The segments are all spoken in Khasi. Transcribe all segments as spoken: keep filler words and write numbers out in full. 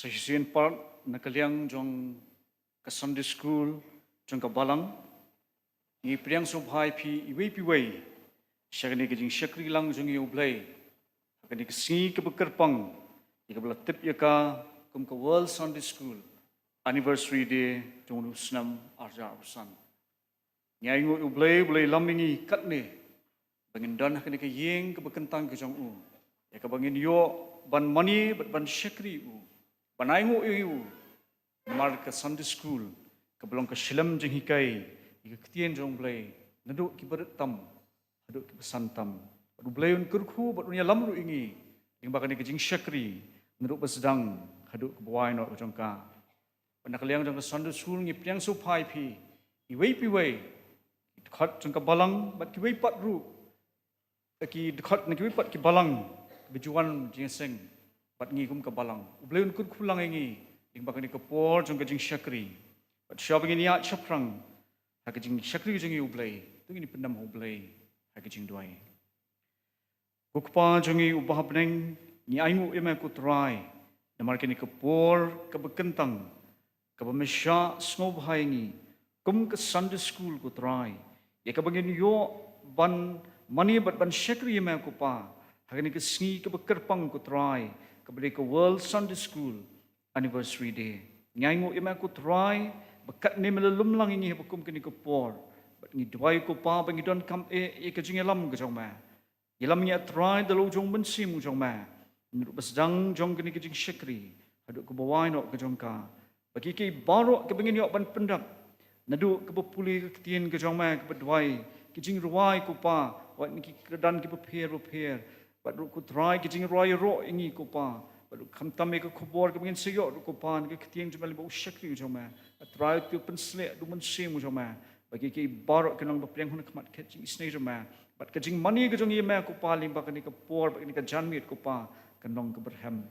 Sa shisien pat na ka liang jong ka Sunday School jong ka Balang, ngi pdiang sngewbha ïa phi iwei pa iwei sha kane ka jingshakri lang jong ngi ïa U Blei ha kane ka sngi kaba kyrpang, ïa kaba la tip ïa ka kum ka World Sunday School Anniversary Day jong u snem ar hajar arphew san. Ngi ainguh ïa U Blei, U Blei lam ïa ngi katne ba ngin don ha kane ka ïing kaba kyntang ka jong u, ïa kaba ngin ïoh ban mane bad ban shakri ïa u, ban ainguh ïa u. Namar ka Sunday School kaba long ka shlem jinghikai ïa ka ktien jong U Blei, naduh kiba rit tam haduh kiba san tam. Bad U Blei un kyrkhu bad un ïalam ruh ïa ngi lyngba kane ka jingshakri, naduh ba sdang haduh kaba wai noh ka jong ka. Bad na ka liang jong ka Sunday School ngi pdiang sngewbha ïa phi iwei pa iwei, ki dkhot jong ka Balang bad kiwei pat ruh, eh, ki dkhot na kiwei pat ki Balang kiba ju wan jingïaseng bad ngi kum ka Balang. U Blei un kyrkhu lang ïa ngi lyngba kane ka por jong ka jingshakri. Bad shuwa ba ngin ïaid shaphrang ha ka jingshakri jong ngi ïa U Blei, to ngin pyndem ha U Blei ha ka jingduwai. Ko Kpa jong ngi uba ha bneng, ngi ainguh ïa me ko Trai namar kane ka por kaba kyntang, kaba me shah sngewbha ïa ngi kum ka Sunday School ko Trai, ïa kaba ngin ïoh ban mane bad ban shakri ïa me ko Pa ha kane ka sngi kaba kyrpang ko Trai, kaba dei ka World Sunday School Anniversary Day. Ngi ainguh ïa me ko Trai ba katne me la lum lang ïa ngi ha ba kum kane ka por, bad ngi duwai ko Pa ba ngi donkam eh ïa ka jingïalam ka jong me. Ïalam ïa ngi ah Trai da la u jong u Mynsiem u jong me, naduh ba sdang jong kane ka jingshakri haduh kaba wai noh ka jong ka. Ba kiei kiei baroh kiba ngin ïoh ban pyndep, naduh kaba pule ka ktien ka jong me, kaba duwai, ki jingrwai ko Pa, wat na ki kyrdan kiba pher ba pher, bad ruh ko Trai ki jingrwai ïaroh ïa ngi ko Pa, bad ruh khamtam ïa ka khubor kaba ngin sa ïoh ruh ko Pa na ka ktien jong me lyngba u shakri u jong me. Ah Trai, to pynsleh da u Mynsiem u jong me ba kiei kiei baroh kin long ba pdiang ha khmat khet jingisynei jong me, bad ka jingmane ka jong ngi ïa me ko Pa lyngba kane ka por bad kane ka janmiet ko Pa kan long kaba rhem.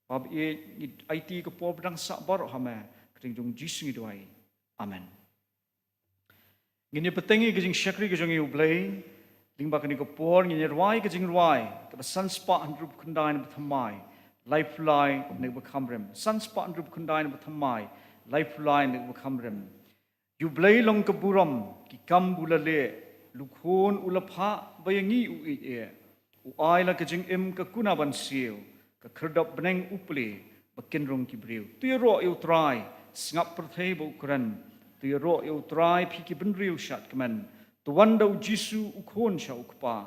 Pa ba ïeit, ngi aiti ka por ba dang sah baroh ha me. Ha ka kyrteng jong U Jisu ngi duwai. Amen. Ngin ïa bteng ïa ka jingshakri ka jong ngi ïa U Blei lyngba kane ka por, ngin ïa rwai ka jingrwai kaba san spah hynriewphew khyndai na ka bathymmai laiphew lai na ka bakhamrim. San spah hynriewphew khyndai na ka bathymmai laiphew lai na ka bakhamrim. Ïa U Blei long ka burom, ki kam ba u la leh, la u Khun u la phah ba ïa ngi u ïeit eh. U ai la ka jingim ka kuna ban siew, ka khyrdop bneng u plie ba kin rung ki briew. To ïaroh ïa U Trai, sngap pyrthei ba u kren. To ïaroh ïa U Trai phi ki bynriew shad kmen. To wan da U Jisu U Khun sha U Kpa,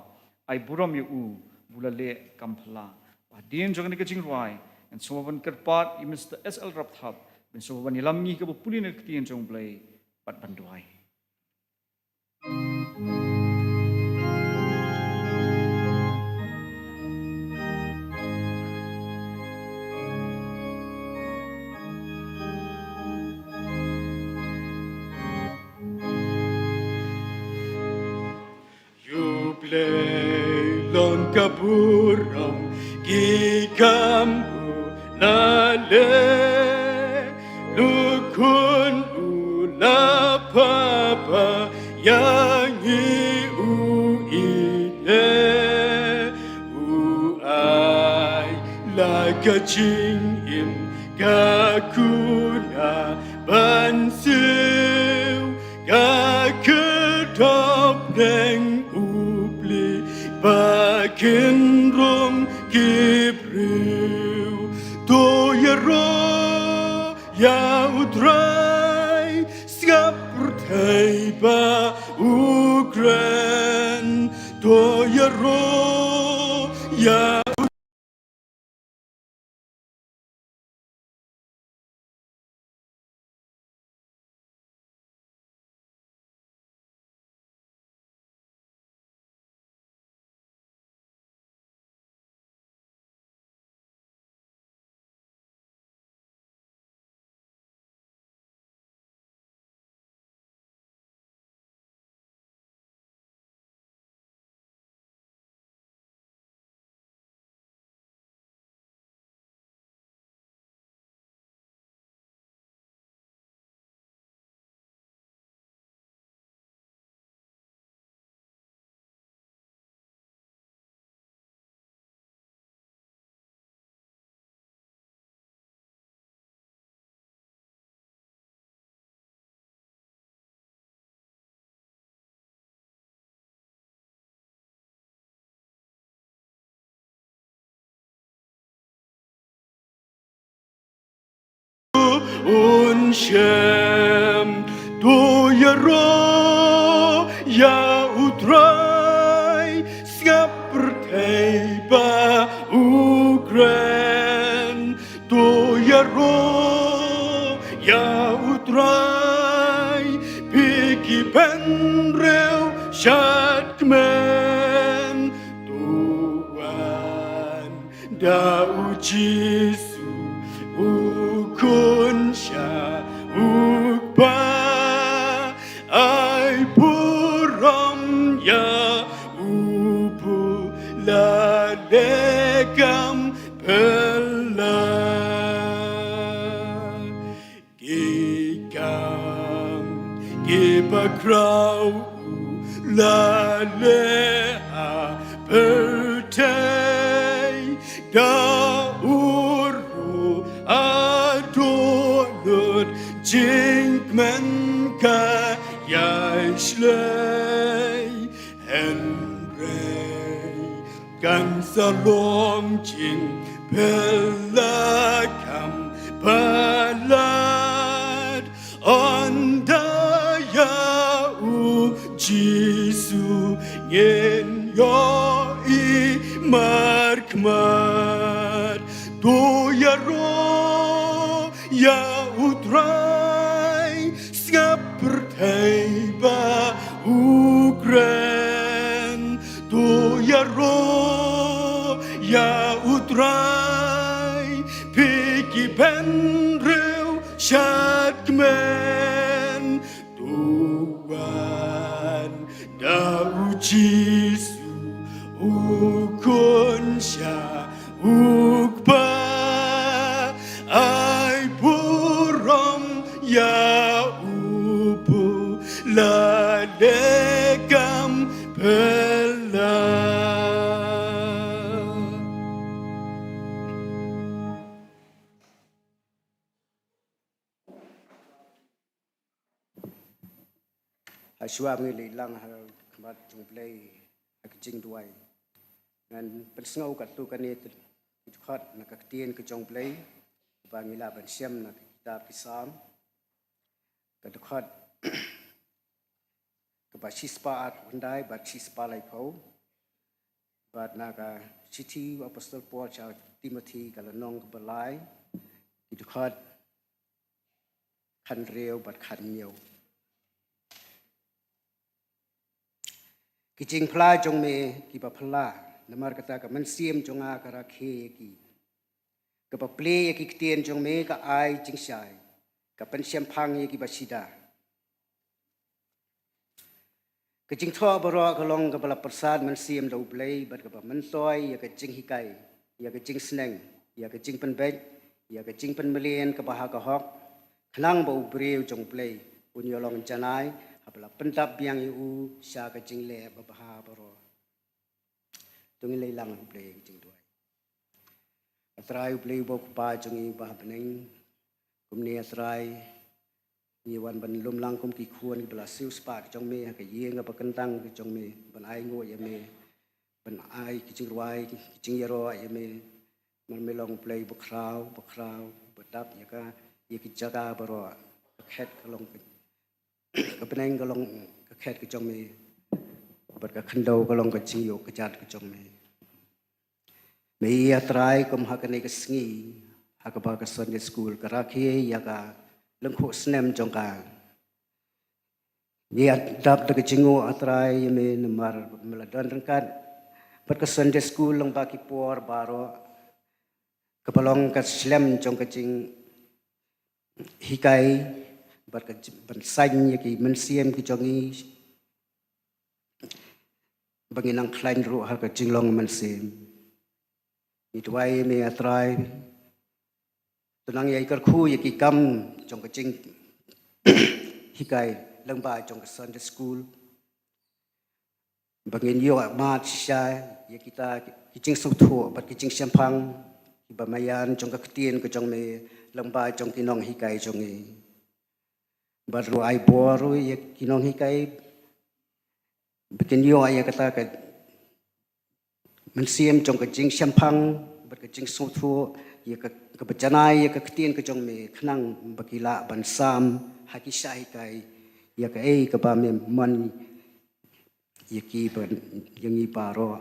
ai burom ïa u ba u la leh kam phylla. Ba hadien jong kane ka jingrwai, ngan sngewbha ban kyrpad ïa u Mister S L Rapthap ban sngewbha ban ïalam ngi ha kaba pule na ka ktien jong U Blei bad ban duwai. Ïa U Blei long ka burom, ki kam ba u la leh, la u Khun u la phah ba ïa ngi u ïeit eh. U ai la ka jingim ka kuna ban siew, ka khyrdop bneng u plie ba kin rung ki briew. To ïaroh ïa U Trai, sngap pyrthei ba u kren. To ïaroh ïa Khun shem, to ïaroh ïa U Trai, sngap pyrthei ba u kren. To ïaroh ïa U Trai, phi ki briew shadkmen. To wan da U Jisu, U Khun sha U Kpa, ai burom ïa U, ba u la leh kam phylla. Ki kam kiba khraw u la leh ha pyrthei, da u ruh u don lut jingkmen ka ïai shlei. Hynrei kan sa long jingphylla kam palat, ynda ïa U Jisu ngin ïohi markhmat. To ïaroh ïa U Trai, sngap pyrthei ba u kren. To ïaroh ïa U Trai, phi ki briew shadkmen. To wan da U Jisu, U Khun sha U Kpa, ai burom ïa U, ba u la leh kam phylla. Hashwa ba ngin leit lang ha khmat jong U Blei ha ka jingduwai, ngan pynsngew katto katne ki dkhot na ka ktien ka jong U Blei ba ngin lah ban shem na ka kitab ki Salm, ka dkhot kaba shispah arphew khyndai bad shispah laiphew, bad na ka shithi u Apostol Paul sha u Timothi, ka lynnong kaba lai, ki dkhot khathynriew bad khathynñiew. Ki jingphla jong me kiba phylla, namar kata ka mynsiem jong nga ka rakhe ïa ki. Kaba plie ïa ki ktien jong me ka ai jingshai, ka pynshemphang ïa kiba shida. Ka jingthoh baroh ka long kaba la pyrsad mynsiem da U Blei, bad kaba myntoi ïa ka jinghikai, ïa ka jingsneng, ïa ka jingpynbeit, ïa ka jingpynmlien kaba ha ka hok, khnang ba u briew jong U Blei un ïalong janai, haba la pyndap biang ïa u sha ka jingleh babha baroh. To ngin leit lang ha U Blei ha ka jingduwai. A Trai U Blei uba U Kpa jong ngi uba ha bneng, kumne A Trai, ngi wan ban lum lang kum ki khun kiba la siewspah ki jong me ha ka ïing kaba kyntang ki jong me, ban ainguh ïa me, ban ai ki jingrwai, ki jingïaroh ïa me. Namar me long U Blei uba khraw, uba khraw, uba dap ïa ka, ïa ki jaka baroh. Ka khet ka long ka, ka bneng ka long ka khet ka jong me, bad ka khyndew ka long ka jingïoh kjat ka jong me. Me ïa Trai kum ha kane ka sngi, ha kaba ka Sunday School ka rakhe ïa ka lyngkhuh snem jong ka. Ngi ïa dap da ka jingnguh A Trai ïa me namar me la don ryngkat bad ka Sunday School lyngba ki por baroh, kaba long ka slem jong ka jinghikai, bad ka jing, ban saiñ ïa ki mynsiem ki jong ngi, ba ngin nang khlaiñ ruh ha ka jinglong mynsiem. Ngi duwai ïa me A Trai, to nang ïai kyrkhu ïa ki kam jong ka jinghikai lyngba jong ka Sunday School, ba ngin ïoh mad shisha ïa kita ki jingsngewthuh bad ki jingshemphang kiba maïan jong ka ktien ka jong me lyngba jong ki nonghikai jong ngi. Bad ruh ai bor ruh ïa ki nonghikai ba kin ïoh ïa kata ka mynsiem jong ka jingshemphang bad ka jingsngewthuh ïa ka, kaba janai ïa ka ktien ka jong me, khnang ba ki lah ban sam ha ki shah hikai ïa kaei kaba me mon ïa ki ban, ïa ngi baroh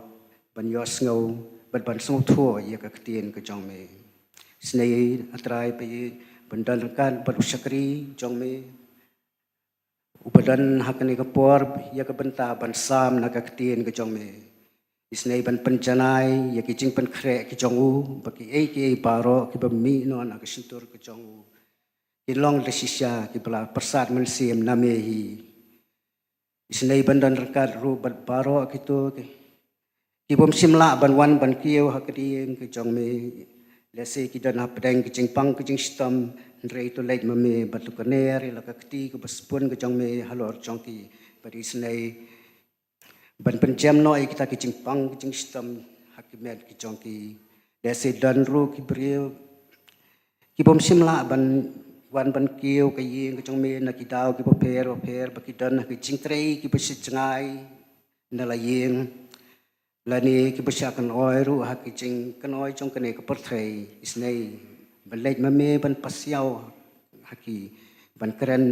ban ïohsngew bad ban sngewthuh ïa ka ktien ka jong me. Isynei A Trai, ba ïeit, ban don ryngkat bad u shakri jong me uba don ha kane ka por ïa ka bynta ban sam na ka ktien ka jong me. Isynei ban pynjanai ïa ki jingpynkhreh ki jong u, ba kiei kiei baroh kiba mih noh na ka shyntur ka jong u kin long da shisha kiba la pyrsad mynsiem na me hi. Isynei ban don ryngkat ruh bad baroh kito ki, ki bym shym lah ban wan ban kiew ha ka ïing ka jong me. Lehse ki don hapdeng ka jingpang ka jingshitom, hynrei to leit ma me bad to kner ïa la ka kti kaba sbun ka jong me halor jong ki. Bad isynei ban pynjem noh ïa kita ki jingpang ki jingshitom ha ki met ki jong ki. Lehse don ruh ki briew ki bym shym lah ban wan ban kiew ka ïing ka jong me na ki daw kiba pher ba pher, ba ki don ha ki jingtrei kiba shu jngai na la ïing, lane kiba shah kynoi ruh ha ki jingkynoi jong kane ka pyrthei. Isynei ban leit ma me ban pasiaw ha ki, ban kren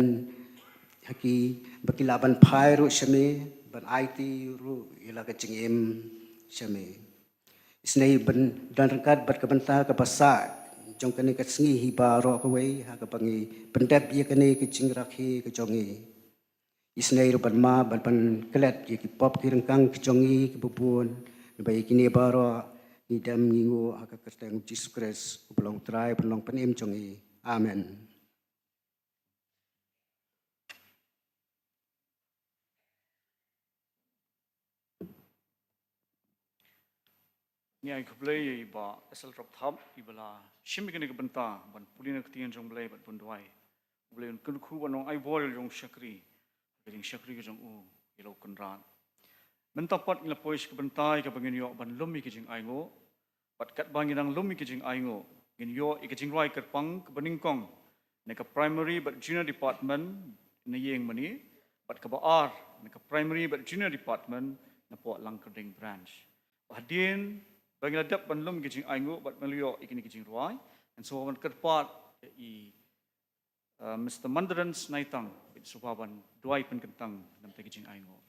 ha ki, ba ki lah ban phai ruh sha me, ban aiti ruh ïa la ka jingim sha me. Isynei ban don ryngkat bad ka bynta kaba sah jong kane ka sngi hi baroh kawei, ha kaba ngi pyndep ïa kane ka jingrakhe ka jong ngi. Isynei ruh ban map bad ban klet ïa ki pop ki ryngkang ki jong ngi kiba bun. Naba ïa kine baroh ngi dem ngi nguh ha ka kyrteng Jisu Khrist, uba long Trai, uba long Pynim jong ngi. Amen. Ngi ai khublei ïa i Bah Esel Rop Thap, iba la shim ïa kane ka bynta ban pule na ka ktien jong U Blei bad ban duwai. U Blei un kyrkhu ban long ai bor ïa u shakri, ka jingshakri ka jong u ïa la u Kynrad. Mynta pat ngi la poi sha ka bynta ïa kaba ngin ïoh ban lum ïa ka jingainguh. Bad katba ngi dang lum ïa ka jingainguh, ngin ïoh ïa ka jingrwai kyrpang kaba nyngkong na ka Primary bad Junior Department na Ïing Mane, bad kaba ar na ka Primary bad Junior Department na Pohlang Kyrding Branch. Bad hadien ba ngi la dep ban lum ïa ka jingainguh bad ban ïoh ïa kane ka jingrwai, ngan sa wan kyrpad ïa i, uh, Mister Mandren Snaitang, bad sa wan ban duwai pynkyntang na ka bynta ka jingainguh.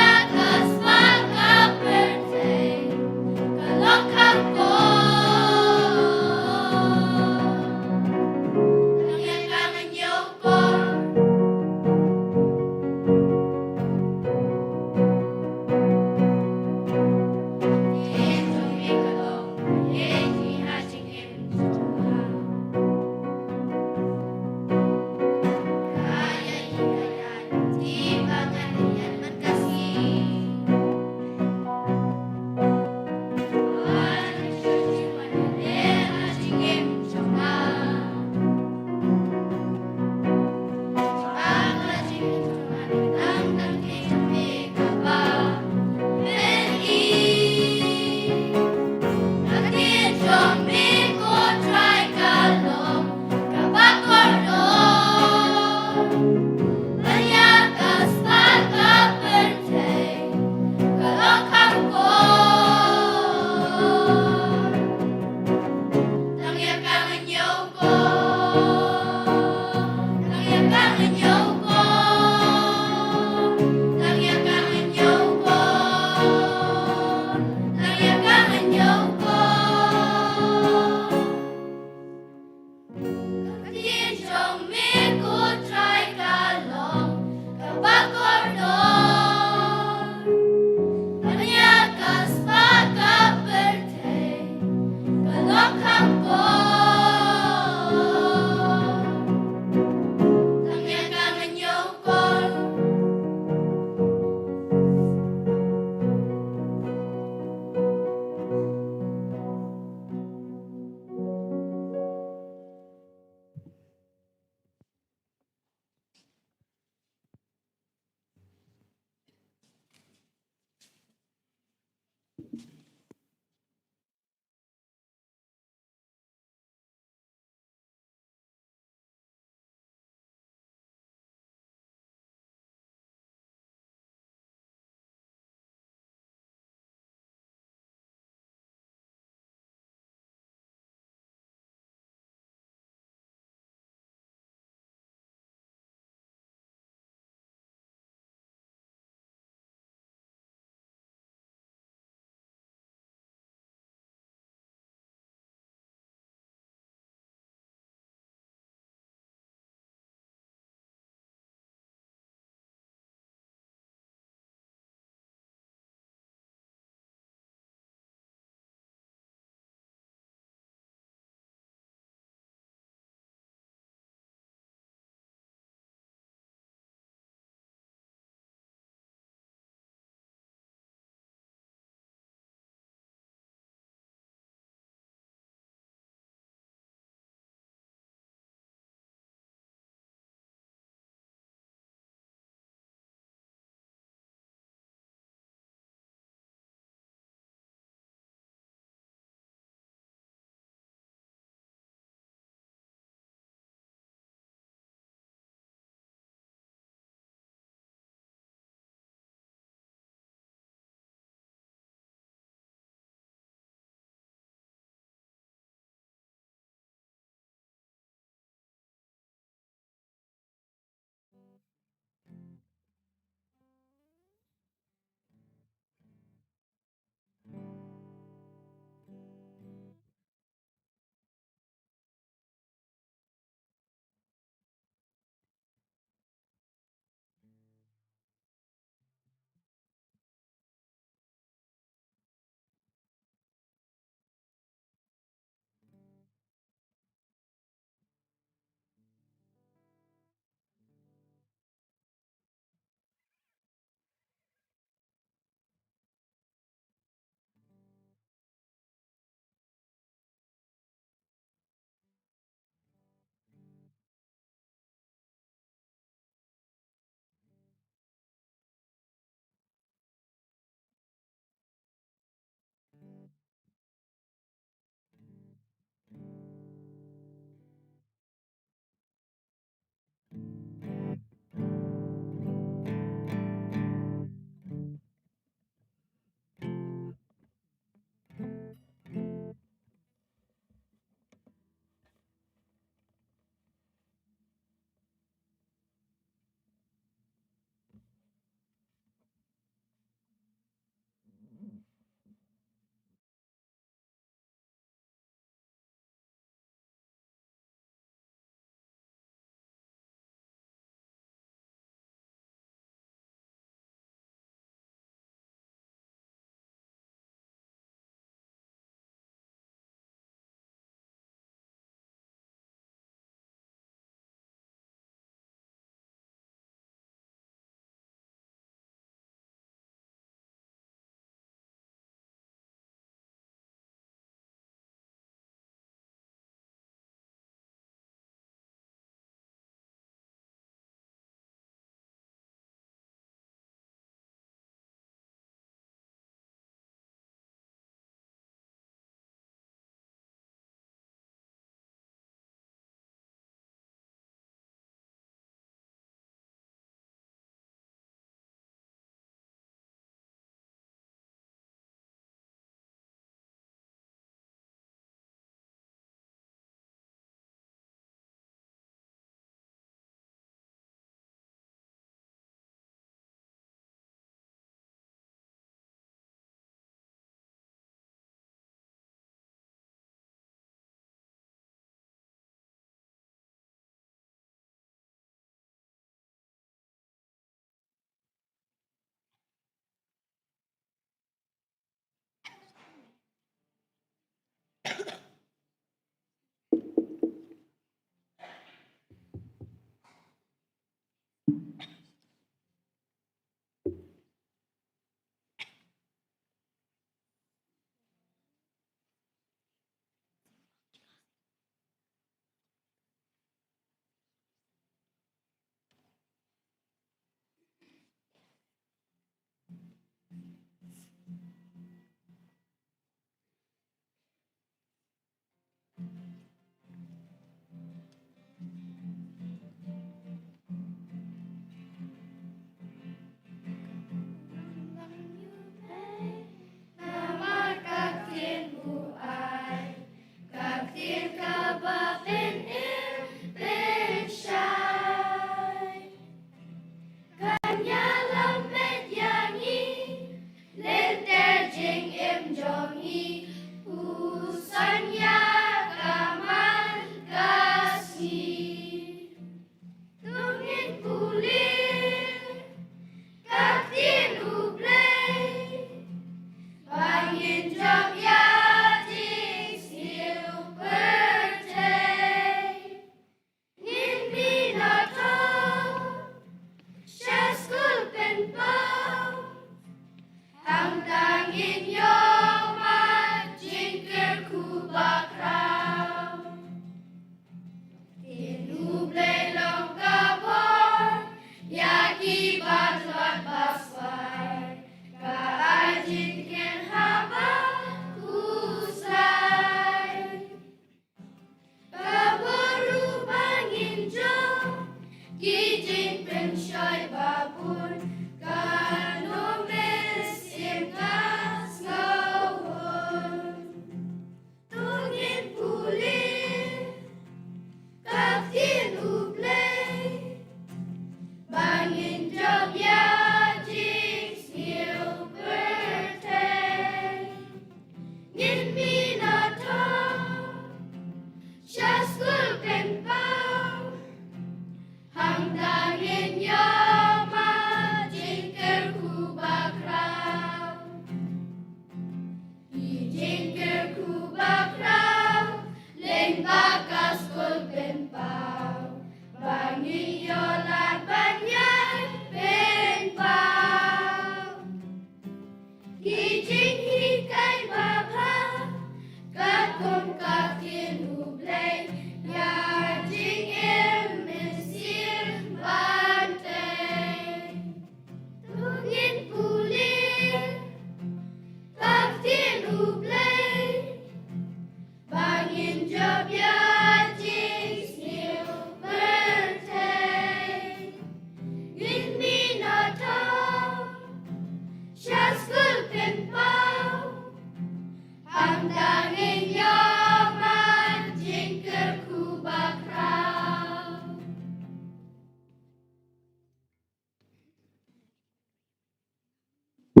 To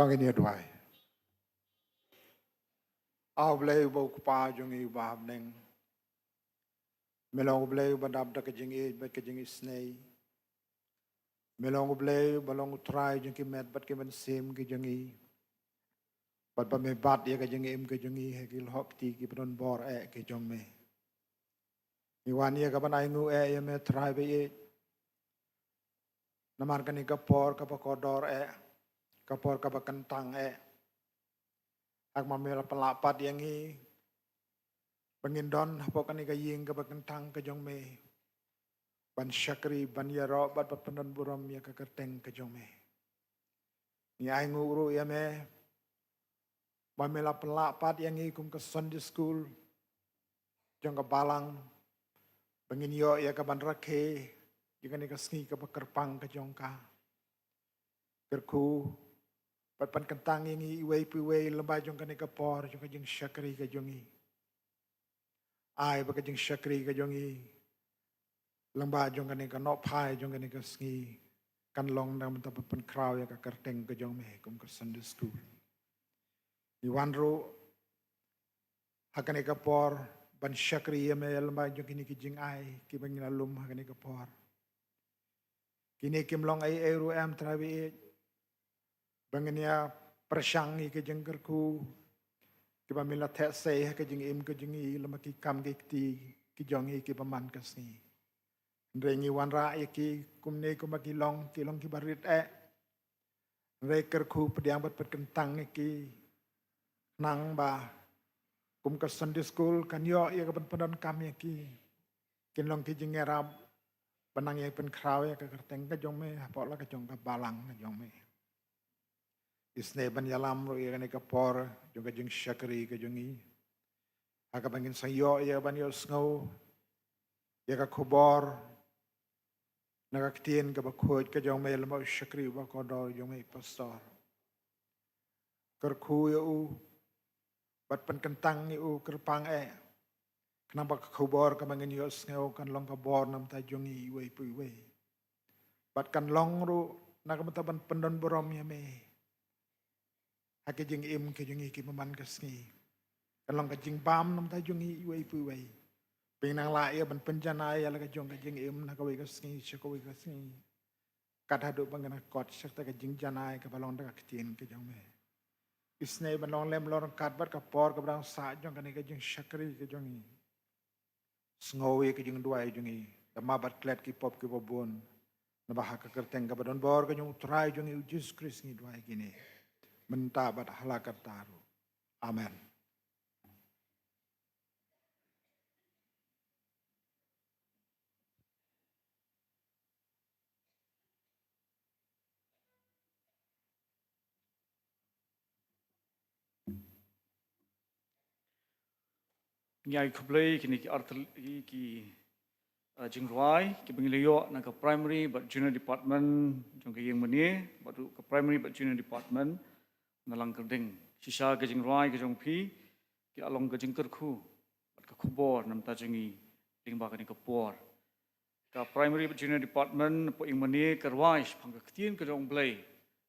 ngin ïa duwai. A U Blei uba U Kpa jong ngi uba ha bneng. Me long U Blei uba dap da ka jingïeit bad ka jingisynei. Me long U Blei uba long U Trai jong ki met bad ki mynsiem ki jong ngi. Bad ba me bat ïa ka jingim ka jong ngi ha ki lyoh kti kiba don bor eh ki jong me. Ngi wan ïa ka ban ainguh eh ïa me Trai ba ïeit. Namar kane ka por kaba kordor eh, ka por kaba kyntang eh. Haba me la pynlah pat ïa ngi ba ngin don hapoh kane ka ïing kaba kyntang ka jong me, ban shakri, ban ïaroh bad ban pyndon burom ïa ka kyrteng ka jong me. Ngi ainguh ruh ïa me ba me la pynlah pat ïa ngi kum ka Sunday School jong ka balang, ba ngin ïoh ïa ka ban rakhe ïa kane ka sngi kaba kyrpang ka jong ka. Kyrkhu bad pynkyntang ïa ngi iwei pa iwei lyngba jong kane ka por jong ka jingshakri ka jong ngi. Ai ba ka jingshakri ka jong ngi lyngba jong kane ka nohphai jong kane ka sngi kan long na ka bynta ban pynkhraw ïa ka kyrteng ka jong me kum ka Sunday School. Ngi wan ruh ha kane ka por ban shakri ïa me lyngba jong kine ki jingai kiba ngi la lum ha kane ka por. Kine kim long ei ei ruh em Trai ba ïeit, ba ngin ïa pyrshang ïa ki jingkyrkhu kiba me la theh sei ha ka jingim ka jong ngi lyngba ki kam ki kti ki jong ngi kiba man ka sngi. Hynrei ngi wanrah ïa ki kumne kumba ki long, ki long kiba rit eh. Hynrei kyrkhu pdiang bad pynkyntang ïa ki, khnang ba kum ka Sunday School kan ïoh ïa ka ban pyndonkam ïa ki, kin long ki jingïarap ban nang ïa pynkhraw ïa ka kyrteng ka jong me hapoh la ka jong ka balang ka jong me. Isynei ban ïalam ruh ïa kane ka por jong ka jingshakri ka jong ngi, ha kaba ngin sa ïoh ïa ka ban ïohsngew ïa ka khubor na ka ktien kaba khuid ka jong me lyngba u shakri uba kordor jong me pastor. Kyrkhu ïa u bad pynkyntang ïa u kyrpang eh, khnang ba ka khubor kaba ngin ïohsngew kan long ka bor na ka bynta jong ngi iwei pa iwei, bad kan long ruh na ka bynta ban pyndon burom ïa me ha ki jingim ki jong ngi kiba man ka sngi. Kan long ka jingbam na ka bynta jong ngi iwei pa iwei. Ba ngin nang lah ïa ban pynjanai ïa la ka jong ka jingim na kawei ka sngi sha kawei ka sngi, kat haduh ba ngin ïa kot sha kata ka jingjanai kaba long da ka ktien ka jong me. Isynei ban long lem long ryngkat bad ka por kaba dang sah jong kane ka jingshakri ka jong ngi. Sngew ïa ka jingduwai jong ngi, da map bad klet ki pop kiba bun. Naba ha ka kyrteng kaba don bor ka jong u Trai jong ngi u Jisu Khrist ngi duwai kine, mynta bad ha la karta ruh. Amen. Ngi ai khublei kine ki artylli ki, uh, jingrwai kiba ngi la ïoh na ka primary bad junior department jong ka ïing mane, bad ruh ka primary bad junior department na Langkyrding. Shisha ka jingrwai ka jong phi ki la long ka jingkyrkhu bad ka khubor na ka bynta jong ngi lyngba kane ka por. Ka primary bad junior department hapoh ïing mane ka rwai shaphang ka ktien ka jong u Blei,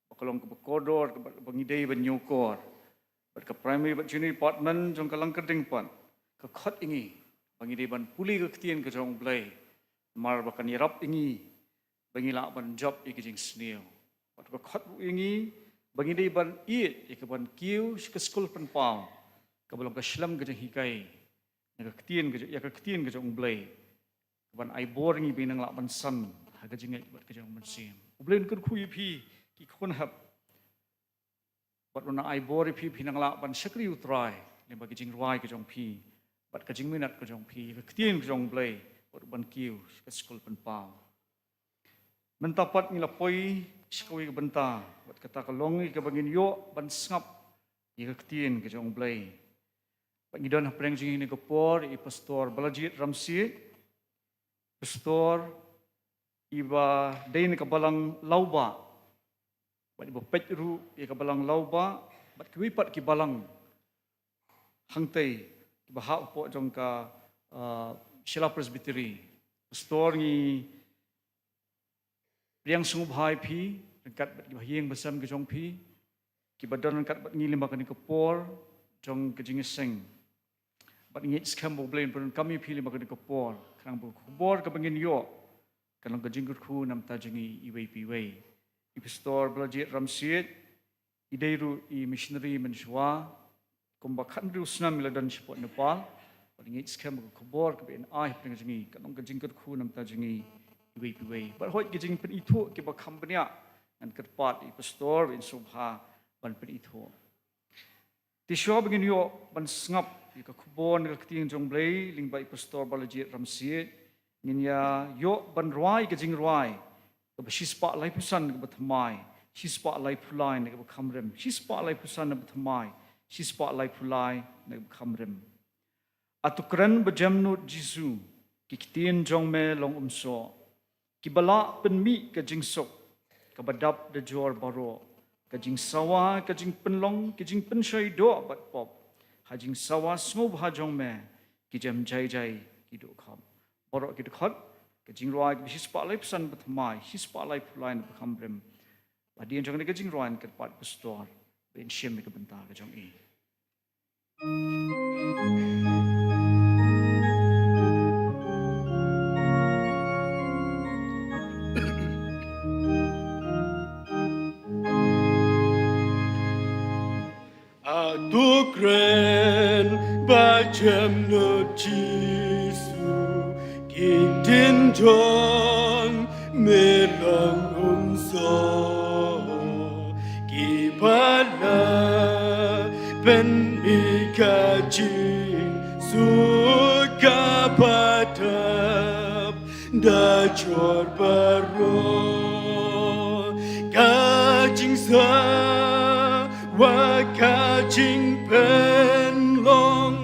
ba ka long kaba kordor, kaba, ba ngi dei ban ñiewkor. Bad ka primary bad junior department jong ka Langkyrding pat ka khot ïa ngi ba ngi dei ban pule ka ktien ka jong u Blei, namar ba kan ïarap ïa ngi ba ngi lah ban jop ïa ka jingsniew. Bad ka khot ruh ïa ngi ba ngi dei ban ïeit ïa ka ban kiew sha ka skul pynpaw kaba long ka shlem ka jinghikai na ka ktien ka jong, ïa ka ktien ka jong U Blei, ka ban ai bor ngi ba ngin nang lah ban san ha ka jingngeit bad ka jong U Mynsiem. U Blei un kyrkhu ïa phi ki khun hep, bad un ai bor ïa phi, phi nang lah ban shakri U Trai lyngba ka jingrwai ka jong phi bad ka jingminot ka jong phi, ka ktien ka jong U Blei, bad ban kiew sha ka skul pynpaw. Mynta pat ngi la poi sha kawei ka bynta, bad kata ka long ïa kaba ngin ïoh ban sngap ïa ka ktien ka jong U Blei. Bad ngi don hapdeng jong ngi ha kane ka por i Pastor Balajied Ramsiej, Pastor iba dei na ka balang Lawbah, bad iba peit ruh ïa ka balang Lawbah bad kiwei pat ki balang hangtei kiba hap hapoh jong ka, ah, Shella Presbytery. Pastor, ngi pdiang sngewbha ïa phi ryngkat bad kiba ha ïing ba sem ka jong phi, kiba don ryngkat bad ngi lyngba kane ka por jong ka jingïaseng. Bad ngi ngeit skhem ba U Blei un pyndonkam ïa phi lyngba kane ka por, khnang ba ka khubor kaba ngin ïoh kan long ka jingkyrkhu na ka bynta jong ngi iwei pa iwei. I Pastor Balajied Ramsiej i dei ruh i missionary mynshuwa, kumba khathynriew snem i la don shapoh Nepal. Bad ngi ngeit skhem ba ka khubor kaba in ai hapdeng jong ngi kan long ka jingkyrkhu na ka bynta jong ngi iwei pa iwei. Bad hooid, ki jingpynithuh kiba kham bniah ngan kyrpad ïa i Pastor ba in sngewbha ban pynithuh. Te shuwa ba ngin ïoh ban sngap ïa ka khubor na ka ktien jong U Blei lyngba i Pastor Balajied Ramsiej, ngin ïa ïoh ban rwai ka jingrwai kaba shispah laiphew san na kaba thymmai, shispah laiphew lai na kaba kham rim, shispah laiphew san na kaba thymmai, shispah laiphew lai na kaba kham rim. A to kren ba jemnud Jisu, ki ktien jong me long umsoh, kiba lah pynmih ka jingsuk kaba dap da jor baroh, ka jingsawa, ka jingpynlong, ka jingpynshoi doh bad pop. Ha jingsawa sngewbha jong me ki jem jai jai ki duh khop. Baroh ki dkhot, ka jingrwai kaba shispah laiphew san na kaba thymmai, shispah laiphew lai na kaba kham rim. Hadien jong kane ka jingrwai ngan kyrpad i Pastor ba in shim ïa ka bynta ka jong i. A to kren ba jemnud Jisu, ki ktien jong me long umsoh, kiba lah pynmih ka jingsuk kaba dap da jor baroh, ka jingsawa, ka jingpynlong,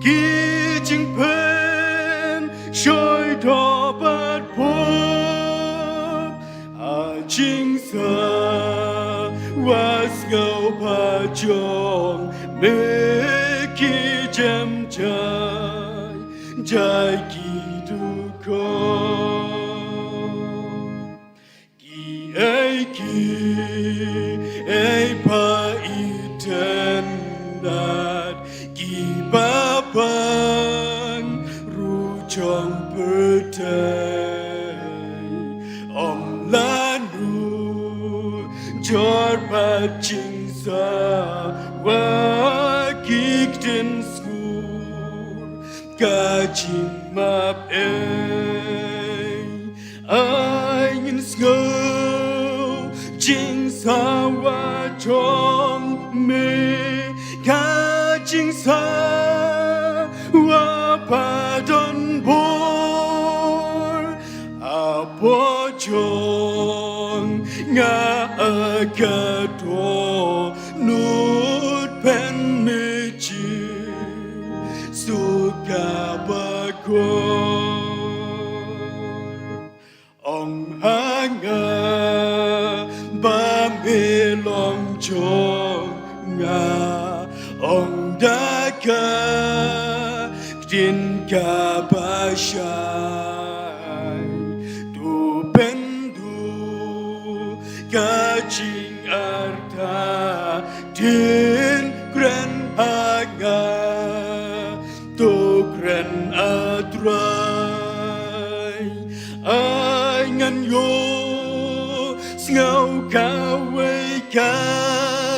ki jingpynshoi doh bad pop. Ha jingsawa sngewbha jong me ki jem jai jai ki duh khop. Kiei kiei ba itynnad, kiba pang ruh jong pyrthei, ym lah nujor bad jingsawa, ki ktien skur, ka jingmap ei. Ai ngin sngew jingsawa jong me, ka jingsawa ba don bor. Hapoh jong nga ka dohnud pynmih jingsuk kaba kor. Ong ha nga ba me long jong nga, ong da ka ktien kaba shai. To pynduh ka jingartatien, kren ha nga, to kren, A Trai. Ai ngan ïohsngew kawei ka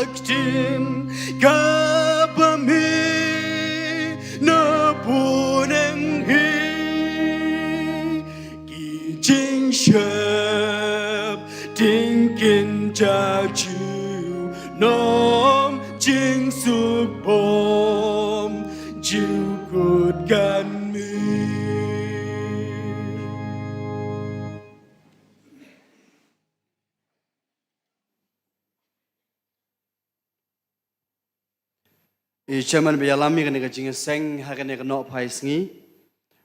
Ktien kaba mih na bneng hi, ki jingsheptieng kin jia junom, jingsuk bom jingkut kan mih. I chairman ba ïalam ïa kane ka jingïaseng ha kane ka nohphai sngi,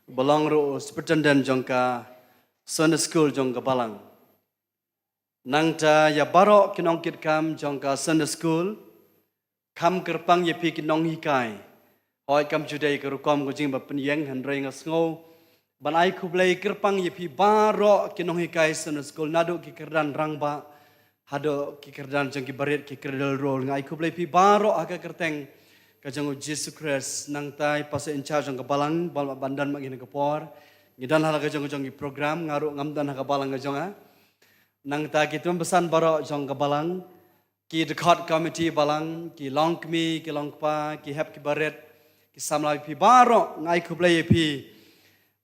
ba long ruh u superintendent jong ka Sunday School jong ka balang. Nangta ïa baroh ki nongkitkam jong ka Sunday School, kham kyrpang ïa phi ki nonghikai. Hooid, kam ju dei ka rukom ka jingba pynïeng, hynrei nga sngew ban ai khublei kyrpang ïa phi baroh ki nonghikai Sunday School, naduh ki kyrdan rangbah haduh ki kyrdan jong ki barit, ki cradle roll. Nga ai khublei phi baroh ha ka kyrteng ka jong u Jisu Khrist. Nangta i pastor in charge jong ka balang, ba la ban don ma ngi ha kane ka por, ngi don ha la ka jong ka jong ki program, nga ruh ngam don ha ka balang ka jong nga. Nangta ki tymmen basan baroh jong ka balang, ki dkhot committee balang, ki longkmie, ki longkpa, ki hep ki barit, ki samla, phi baroh nga ai khublei ïa phi.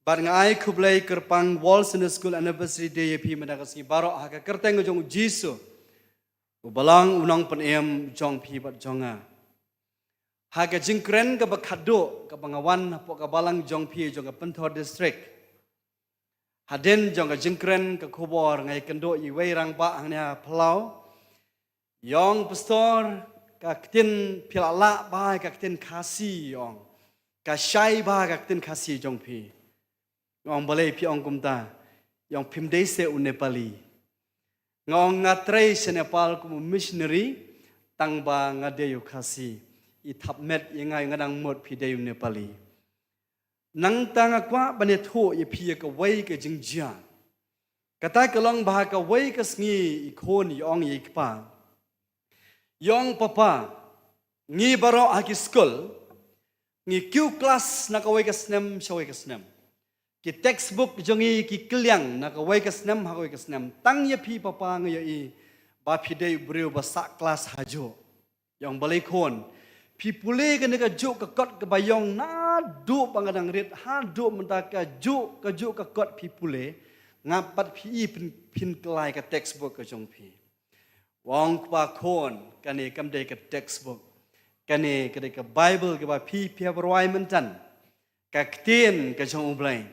Bad nga ai khublei kyrpang World Sunday School Anniversary Day ïa phi mynta ka sngi baroh ha ka kyrteng ka jong u Jisu, uba long u nongpynim jong phi bad jong nga. Ha ka jingkren kaba khadduh kaba nga wan hapoh ka balang jong phi jong ka Pynthor District, hadien jong ka jingkren ka khubor, nga ïakynduh ïa iwei i rangbah hangne ha Palau. Ïa ong, Pastor, ka ktien phi la lah bha, ka ktien Khasi, ïa ong, ka shai bha ka ktien Khasi jong phi. Nga ong, balei phi ong kumta? Ïa ong, phim dei seh u Nepali. Nga ong, nga trei sha Nepal kum u missionary, tang ba nga dei u Khasi. I thap met ïa nga, nga dang mut phi dei u Nepali. Nangta nga kwah ban ïathuh ïa phi ïa kawei ka jingjia. Kata ka long ba ha kawei ka sngi i khun i ong ïa i kpa, i ong, Papa, ngi baroh ha ki skul ngi kiew klas na kawei ka snem sha kawei ka snem. Ki textbook jong ngi ki kylliang na kawei ka snem ha kawei ka snem. Tang ïa phi, Papa, nga ïohi ba phi dei u briew ba sah klas hajuh. I ong, balei khun? Phi pule kane kajuh ka kot kaba ïong naduh ba nga dang rit haduh mynta, kajuh kajuh ka kot phi pule. Nga pat phi i phin, phin kylla ïa ka textbook ka jong phi. U ong, kpa khun, kane kam dei ka textbook. Kane ka dei ka Bible kaba phi, phi hap rwai mynta. Ka ktien ka jong U Blei,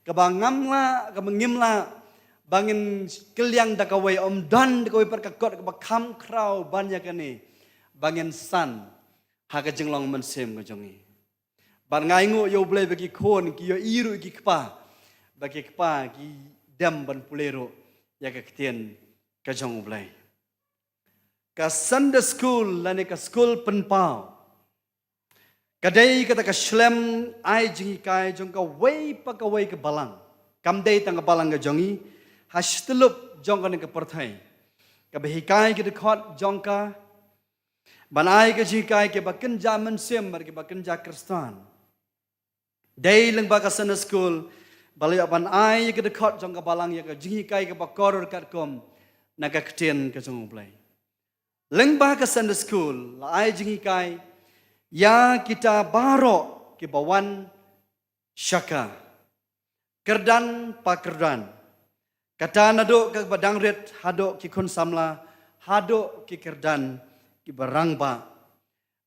kaba ngam lah, kaba ngim lah ba ngin kylliang da kawei, ym don da kawei pat ka kot kaba kham khraw ban ïa kane ba ngin san ha ka jinglong mynsiem ka jong ngi. Bad nga ainguh ïa U Blei ba ki khun ki ïohi ruh ïa ki kpa, ba ki kpa ki dem ban pule ruh ïa ka ktien ka jong U Blei. Ka Sunday School lane ka skul pynpaw ka dei kata ka shlem ai jinghikai jong kawei pa kawei ka balang. Kam dei tang ka balang ka jong ngi, ha shityllup jong kane ka pyrthei, kaba hikai ki dkhot jong ka, ban ai ka jinghikai kiba kynja mynsiem bad kiba kynja Khristan. Dei lyngba ka Sunday School ba la ïoh ban ai ïa ki dkhot jong ka balang, ïa ka jinghikai kaba kordor katkum na ka ktien ka jong U Blei. Lyngba ka Sunday School la ai jinghikai ïa kita baroh kiba wan sha ka, kyrdan pa kyrdan. Kata naduh kaba dang rit haduh ki khun samla, haduh ki kyrdan kiba rangbah.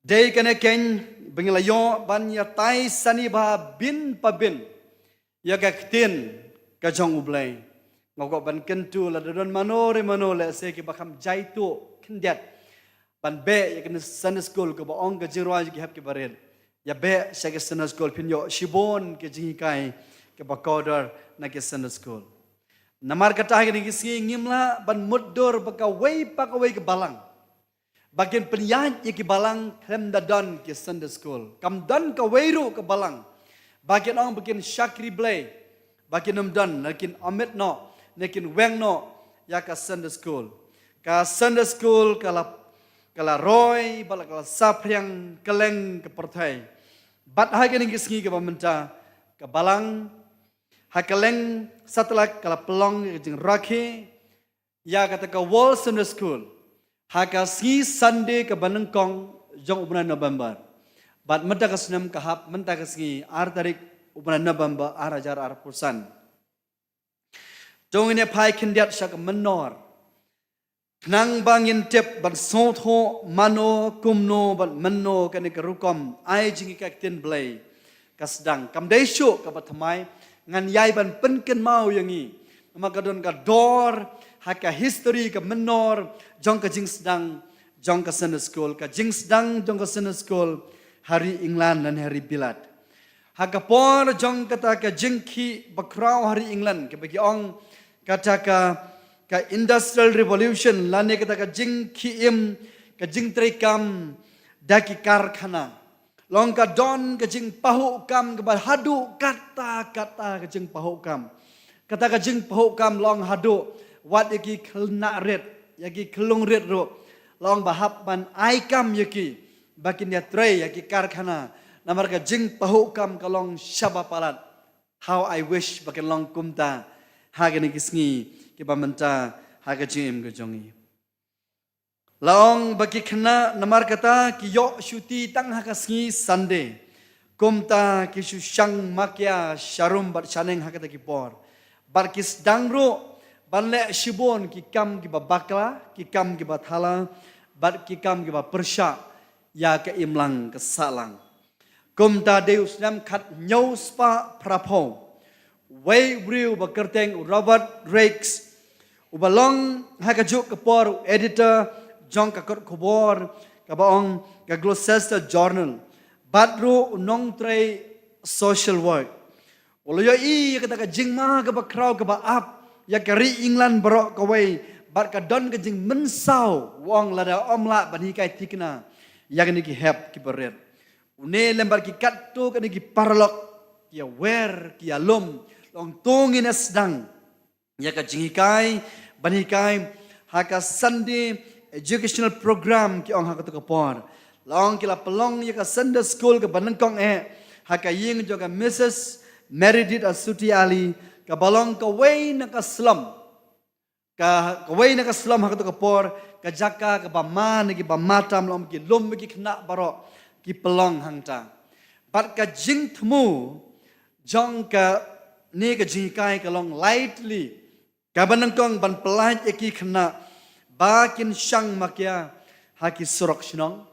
Dei kane keiñ ba ngi la ïoh ban ïatai sani bha bin pa bin ïa ka ktien ka jong U Blei. Nga kwah ban kyntu, lada don mano re mano lehse kiba kham jaituh khyndiat ban beh ïa kane Sunday School, kaba ong ka jingrwai jong ki hep kiba rit, ïa beh sha ka Sunday School, phin ïoh shibun ka jinghikai kaba kordor na ka Sunday School. Namar kata ha kine ki sngi ngim lah ban mutdur ba kawei pa kawei ka balang ba kin pynïaid ïa ki balang khlem da don ki Sunday School. Kam don kawei ruh ka balang ba kin ong ba kin shakri Blei ba kin ym don, ne kin omit noh, ne kin weng noh ïa ka Sunday School. Ka Sunday School ka la, ka la roi bad ka la saphriang kylleng ka pyrthei. Bad ha kine ki sngi kiba mynta, ka balang ha kylleng satlak ka la pynlong ïa ka jingrakhe ïa kata ka World Sunday School. Ha ka sngi Sunday kaba nyngkong jong u bnai November. Bad mynta ka snem ka hap mynta ka sngi ar tarik u bnai November ar hajar arphew san. To ngin ïa phai khyndiat sha ka mynnor. Khnang ba ngin tip ban sngewthuh mano kumno bad mynno kane ka rukom ai jinghikai ktien Blei ka sdang. Kam dei shuh kaba thymmai, ngan ïai ban pynkynmaw ïa ngi. Namar ka don ka dor ha ka history ka mynnor jong ka jingsdang jong ka Sunday school, ka jingsdang jong ka Sunday school ha ri England lane ha ri Bilat. Ha ka por jong kata ka jingkhih bakhraw ha ri England, kaba ki ong kata ka, ka Industrial Revolution, lane kata ka jingkhih im, ka jingtreikam da ki karkhana. Long ka don ka jingpahuh kam kaba haduh katta katta ka jingpahuh kam. Kata ka jingpahuh kam long haduh wat ïa ki khynnah rit, ïa ki khyllung rit ruh. Long ba hap ban ai kam ïa ki ba kin ïatrei ïa ki karkhana. Namar ka jingpahuh kam ka long shaba palat. How I wish ba kan long kumta ha kine ki sngi kiba mynta ha ka jingim ka jong ngi. La ong ba ki khynnah namar kata ki ïoh shuti tang ha ka sngi Sunday. Kumta ki shu shang makia sharum bad shaneng ha kata ki por. Bad ki sdang ruh ban leh shibun ki kam kiba bakla, ki kam kiba thala, bad ki kam kiba pyrshah ïa ka imlang ka sahlang. Kumta dei u snem khathynñiew spah phraphew, wei u briew ba kyrteng u Robert Raikes, uba long ha kajuh ka por u editor jong ka kot khubor kaba ong ka Gloucester Journal, bad ruh u nongtrei social work. U la ïohi ïa kata ka jingma kaba khraw kaba ap ïa ka ri England baroh kawei, bad ka don ka jingmynsaw, u ong lada ym lah ban hikai thikna ïa kine ki hep kiba rit. Une lem bad ki katto katne ki paralok ki ïawer, ki ïalum, long to ngin ïa sdang ïa ka jinghikai ban hikai ha ka Sunday educational program, ki ong ha kato ka por. Long ki la pynlong ïa ka Sunday school kaba nyngkong eh ha ka ïing jong ka Missus Meredith Asuti Ali, kaba long kawei na ka slum, ka, kawei na ka slum ha kato ka por, ka jaka kaba ma na kiba ma tam, long ki lum ki khynnah baroh ki pynlong hangta. Bad ka jingthmu jong kane ka jinghikai ka long lai tylli. Kaba nyngkong ban pyllait ïa ki khynnah ba kin shang makia ha ki surok shnong.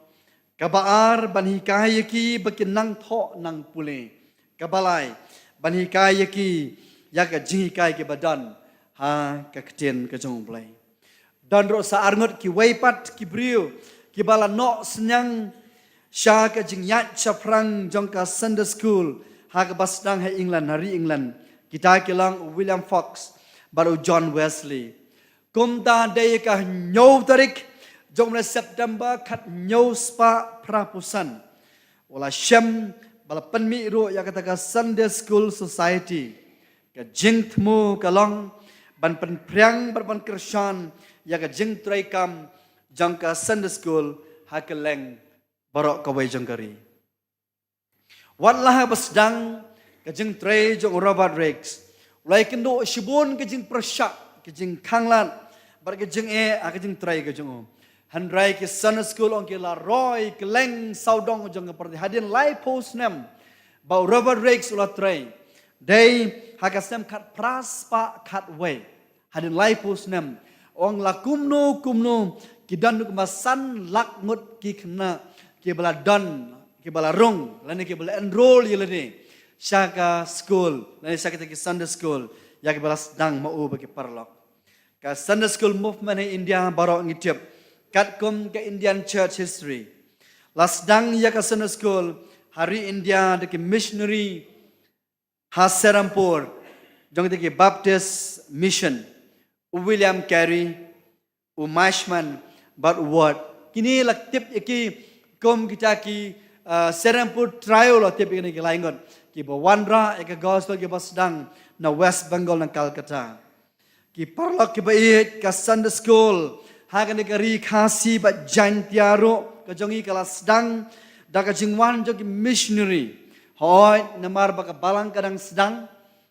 Kaba ar ban hikai ïa ki ba kin nang thoh nang pule. Kaba lai ban hikai ïa ki ïa ka jinghikai kiba don ha ka ktien ka jong U Blei. Don ruh sa arngut kiwei pat ki briew kiba la noh synñiang sha ka jingïaid shaphrang jong ka Sunday school ha kaba sdang ha England, ha ri England. Kita ki long u William Fox bad u John Wesley. Kumta dei ka hynñiew tarik jong u bnai September khathynñiew spah phraphew san, u la shem ba la pynmih ruh ïa kata ka Sunday School Society. Ka jingthmu ka long ban pynphriang bad ban kyrshan ïa ka jingtrei kam jong ka Sunday School ha kylleng baroh kawei jong ka ri. Wat la haba sdang ka jingtrei jong u Robert Raikes, u la ïakynduh shibun ka jingpyrshah, ka jingkhanglad bad ka jingeh ha ka jingtrei ka jong u. Hynrei ki Sunday School, ong ki, la roi kylleng sawdong jong ka pyrthei. Hadien laiphew snem ba u Robert Raikes u la trei, dei ha ka snem khatphra spah khatwei. Hadien laiphew snem, ong la kumno kumno ki don kumba san lak ngut ki khynnah kiba la don, kiba la rung lane kiba la enroll ïa lade sha ka school lane sha kita ki Sunday School ïa kiba la sdang ma u bad ki paralok. Ka Sunday School movement ha India baroh ngi tip katkum ka Indian Church History. La sdang ïa ka Sunday School ha ri India da ki missionary ha Serampore jong kita ki Baptist Mission, u William Carey, u Marshman bad u Ward. Kine la tip ïa ki kum kita ki, uh, Serampore Trio la tip ïa kine ki lai ngut kiba wanrah ïa ka gospel, kiba sdang na West Bengal, na Calcutta. Ki paralok kiba ïeit, ka Sunday School ha kane ka ri Khasi bad Jaintia ruh ka jong ngi ka la sdang da ka jingwan jong ki missionary. Hooid, namar ba ka balang ka dang sdang,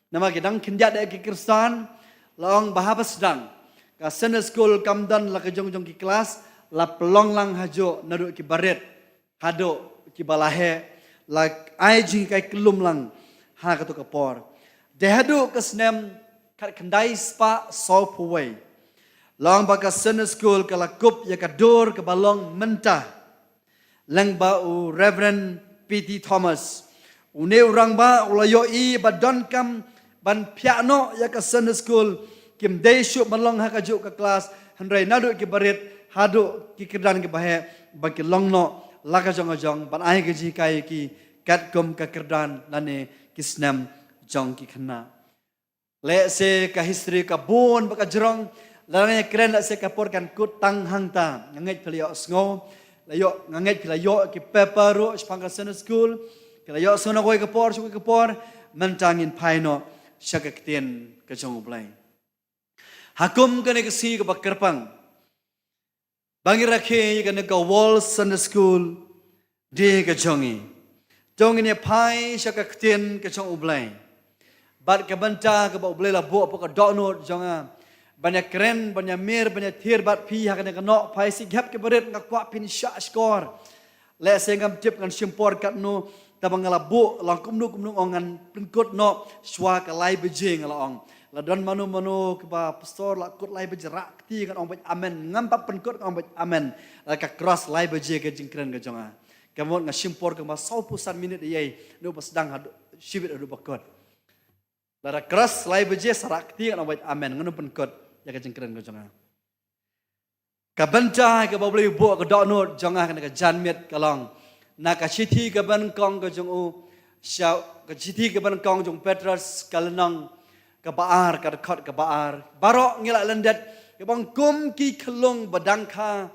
namar ki dang khyndiat da ki Khristan, la ong ba haba sdang ka Sunday School kam don la ka jong jong ki klas, la pynlong lang hajuh naduh ki barit haduh ki balaheh, la ai jinghikai kyllum lang ha kato ka por. Dei haduh ka snem khatkhyndai spah sawphew wei, la ong ba ka Sunday School ka la kup ïa ka dur kaba long mynta lyngba u Reverend P T Thomas. Une u rangbah u la ïohi ba donkam ban phiah noh ïa ka Sunday School, kim dei shuh ban long ha kajuh ka klas, hynrei naduh ki barit haduh ki kyrdan ki baheh ba ki long noh la ka jong ka jong, ban ai ka jinghikai ïa ki katkum ka kyrdan lane ki snem jong ki khynnah. Lehse ka history ka bun bad ka jrong, la nga kren lehse ka por kan kut tang hangta. Nga ngeit phi la ïohsngew, la ïoh, nga ngeit phi la ïoh ki paper ruh shaphang ka Sunday School, phi la ïohsngew na kawei ka por sha kawei ka por. Mynta ngin phai noh sha ka ktien ka jong U Blei. Ha kum kane ka sngi kaba kyrpang, ba ngi rakhe ïa kane ka World Sunday School Day ka jong ngi, to ngin ïa phai sha ka ktien ka jong U Blei. Bad ka bynta kaba U Blei la buh hapoh ka dohnud jong nga ban ïa kren, ban ïa mir, ban ïa thied bad phi ha kane ka Nohphai Shikhap ki barit, nga kwah phin shah shkor. Lehse ngam tip ngan shim por katno, tangba nga la buh, la ong kumno kumno ong ngan pynkut noh shuwa ka lai baje, nga la ong. La don mano mano kiba pastor la kut lai baje rah kti, ngan ong beit amen. Ngam pat pynkut, ngan ong beit amen. La ka cross lai baje ka jingkren ka jong nga. Ka mut nga shim por kumba sawphew san minit ïa, naduh ba sdang haduh, shibit haduh ba kut. Lada cross lai baje sa rah kti, ngan ong beit amen, ngan ym pynkut ïa ka jingkren ka jong nga. Ka bynta kaba U Blei u buh ha ka dohnud jong nga ha kane ka janmiet ka long na ka shithi kaba nyngkong ka jong u, sha ka shithi kaba nyngkong jong u Petros ka lynnong kaba ar, ka dkhot kaba ar. Baroh ngi la lyndet, kaba ong kum ki khyllung ba dangkha,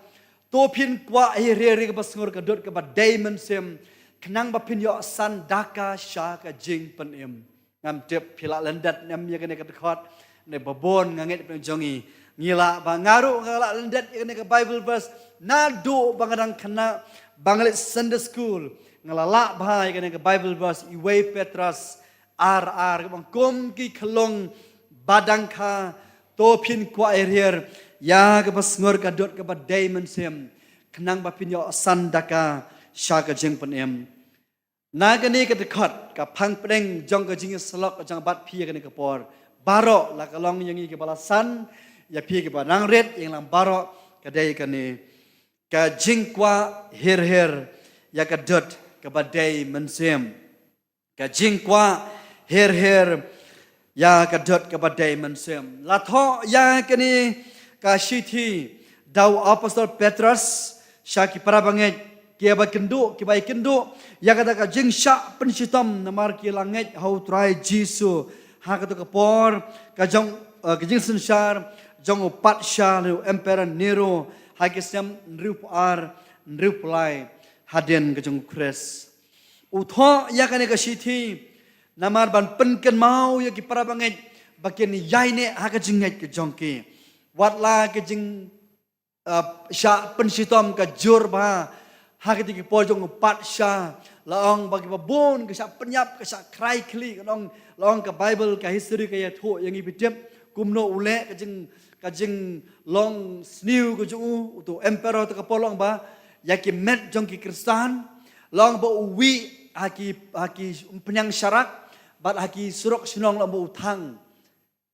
to phin kwah hir hir ïa kaba sngur ka dud kaba dei mynsiem, khnang ba phin ïoh san daka sha ka jingpynim. Ngam tip phi la lyndet ne em ïa kane ka dkhot, ne ba bun nga ngeit phi jong ngi. Ngi lah ba, nga ruh nga la lyndet ïa kane ka Bible verse naduh ba nga dang khynnah, ba nga leit Sunday School, nga la lah bha ïa kane ka Bible verse, i wei Petros ar ar, kaba ong kum ki khyllung ba dangkha, to phin kwah hir hir ïa kaba sngur ka dud kaba dei mynsiem, khnang ba phin ïoh san daka sha ka jingpynim. Na kane ka dkhot, ka phang pdeng jong ka jingïasyllok ka jong nga bad phi ha kane ka por, baroh, la ka long ïa ngi kiba la san, ïa phi kiba nang rit, ïa ngi lang baroh, ka dei kane: ka jingkwah hir hir ïa ka dud kaba dei mynsiem. Ka jingkwah hir hir ïa ka dud kaba dei mynsiem. La thoh ïa kane ka shithi da u Apostol Petros sha ki para bangeit, kiba kynduh, kiba ïakynduh ïa kata ka jingshah pynshitom namar ki la ngeit ha u Trai Jisu ha kato ka por ka jong, eh, ka jingsynshar jong u patsha, u Emperor Nero, ha ki snem hynriewphew ar, hynriewphew lai hadien ka jong u Khrist. U thoh ïa kane ka shithi namar ban pynkynmaw ïa ki para bangeit ba kin ïaineh ha ka jingngeit ka jong ki. Wat la ka jing, uh, shah pynshitom ka jur bha ha kata ki por jong u patsha, la ong ba kiba bun ka shah pynïap, ka shah khrai khlieh, ka ong, la ong ka Bible, ka history ka ïathuh ïa ngi, phi tip kumno u leh ka jing, ka jinglong sniew ka jong u, uto u emperor, ta ka por la ong ba ïa ki met jong ki Khristan, la ong ba u wih ha ki, ha ki pynïaid sharak bad ha ki surok shnong, la ong ba u thang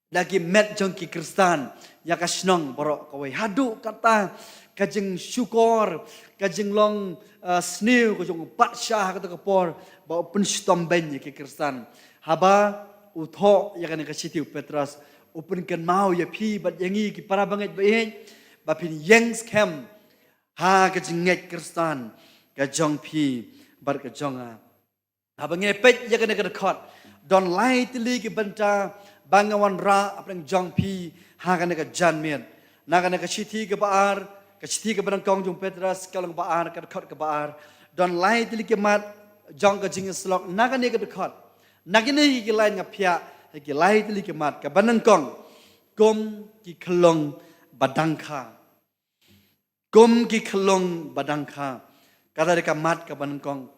da ki met jong ki Khristan ïa ka shnong baroh kawei. Haduh katta ka jingshukor, ka jinglong, uh, sniew ka jong u patsha ha kata ka por ba u pynshitom beiñ ïa ki Khristan. Haba u thoh ïa kane ka shithi u Petros, u pynkynmaw ïa phi bad ïa ngi ki para bangeit ba ïeit, ba phin ïeng skhem ha ka jingngeit Khristan ka jong phi bad ka jong nga. Haba ngi peit ïa kane ka dkhot, don lai tylli ki bynta ba nga wanrah hapdeng jong phi ha kane ka janmiet. Na kane ka shithi kaba ar, ka shithi kaba nyngkong jong u Petros, ka lynnong ba ar, ka dkhot kaba ar, don lai tylli ki mat jong ka jingïasyllok na kane ka dkhot. Na kine ki lain nga phiah ïa ki lai tylli ki mat. Kaba nyngkong, kum ki khyllung ba dangkha. Kum ki khyllung ba dangkha. Kata dei ka mat kaba nyngkong.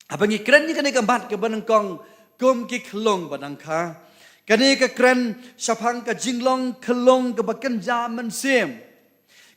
Haba ngi kren ïa kane ka mat kaba nyngkong, kum ki khyllung ba dangkha, kane ka kren shaphang ka jinglong khyllung kaba kynja mynsiem.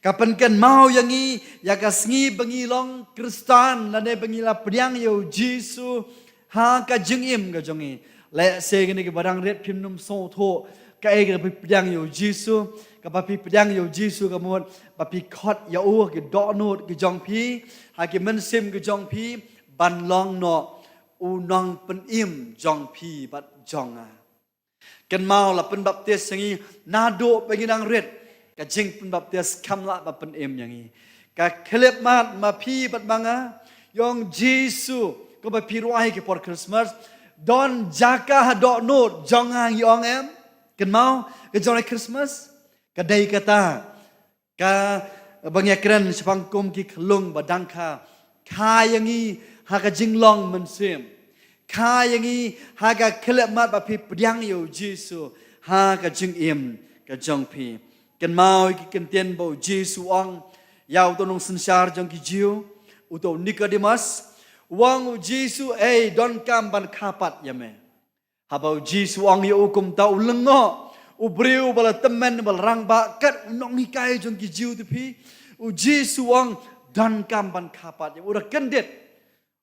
Ka pynkynmaw ïa ngi ïa ka sngi ba ngi long Khristan lane ba ngi la pdiang ïa u Jisu ha ka jingim ka jong ngi. Lehse kine kiba dang rit phim nym sngewthuh kaei kaba phi pdiang ïa u Jisu. Kaba phi pdiang ïa u Jisu ka mut ba phi khot ïa u ha ki dohnud ki jong phi, ha ki mynsiem ki jong phi, ban long noh u nongpynim jong phi bad jong nga. Kynmaw, la pynbaptis ïa ngi naduh ba ngi dang rit. Ka jingpynbaptis kam lah ban pynim ïa ngi. Ka khyllipmat ma phi bad ma nga, ïa u Jisu, kaba phi rwai ha ki por Christmas, don jaka ha dohnud jong nga, ngi ong em? Kynmaw, ka jong ngi Christmas ka dei kata kaba ngi ïakren shaphang kum ki khyllung ba dang kha. Kha ïa ngi ha ka jinglong mynsiem. Kha ïa ngi ha ka khyllipmat ba phi pdiang ïa u Jisu ha ka jingim ka jong phi. Kynmaw ïa ki kyntien ba u Jisu u ong ïa uto u nongsynshar jong ki Jiw, uto u Nikodemos. U ong u Jisu, "Ei, donkam ban kha pat ïa me." Haba u Jisu u ong ïa u kumta, u lyngngoh, u briew ba la tymmen, ba la rangbah, kat u nonghikai jong ki Jiw te phi. U Jisu u ong, "Donkam ban kha pat ïa me." U da kyndit.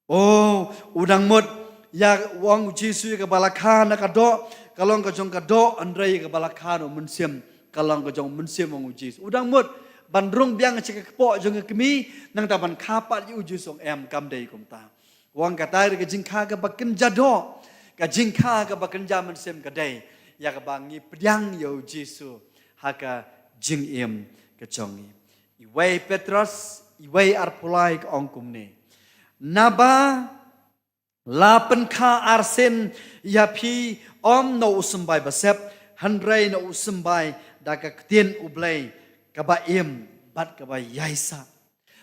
Oh, u dang mut ïa, u ong u Jisu, ïa kaba la kha na ka doh ka long ka jong ka doh, hynrei ïa kaba la kha na u mynsiem ka long ka jong u mynsiem, ong u Jisu. U dang mut ban rung biang sha ka kpoh jong ka kmie, nangta ban kha pat ïa u. Jisu u ong, "Em, kam dei kumta." U ong, "Kata ka jingkha kaba kynja doh, ka jingkha kaba kynja mynsiem ka dei ïa kaba ngi pdiang ïa u Jisu ha ka jingim ka jong ngi." Iwei Petros, iwei arphew lai ka ong kumne, "Naba la pynkha arsien ïa phi, ym na u symbai ba sep, hynrei na u symbai da ka ktien U Blei kaba im bad kaba ïaisah."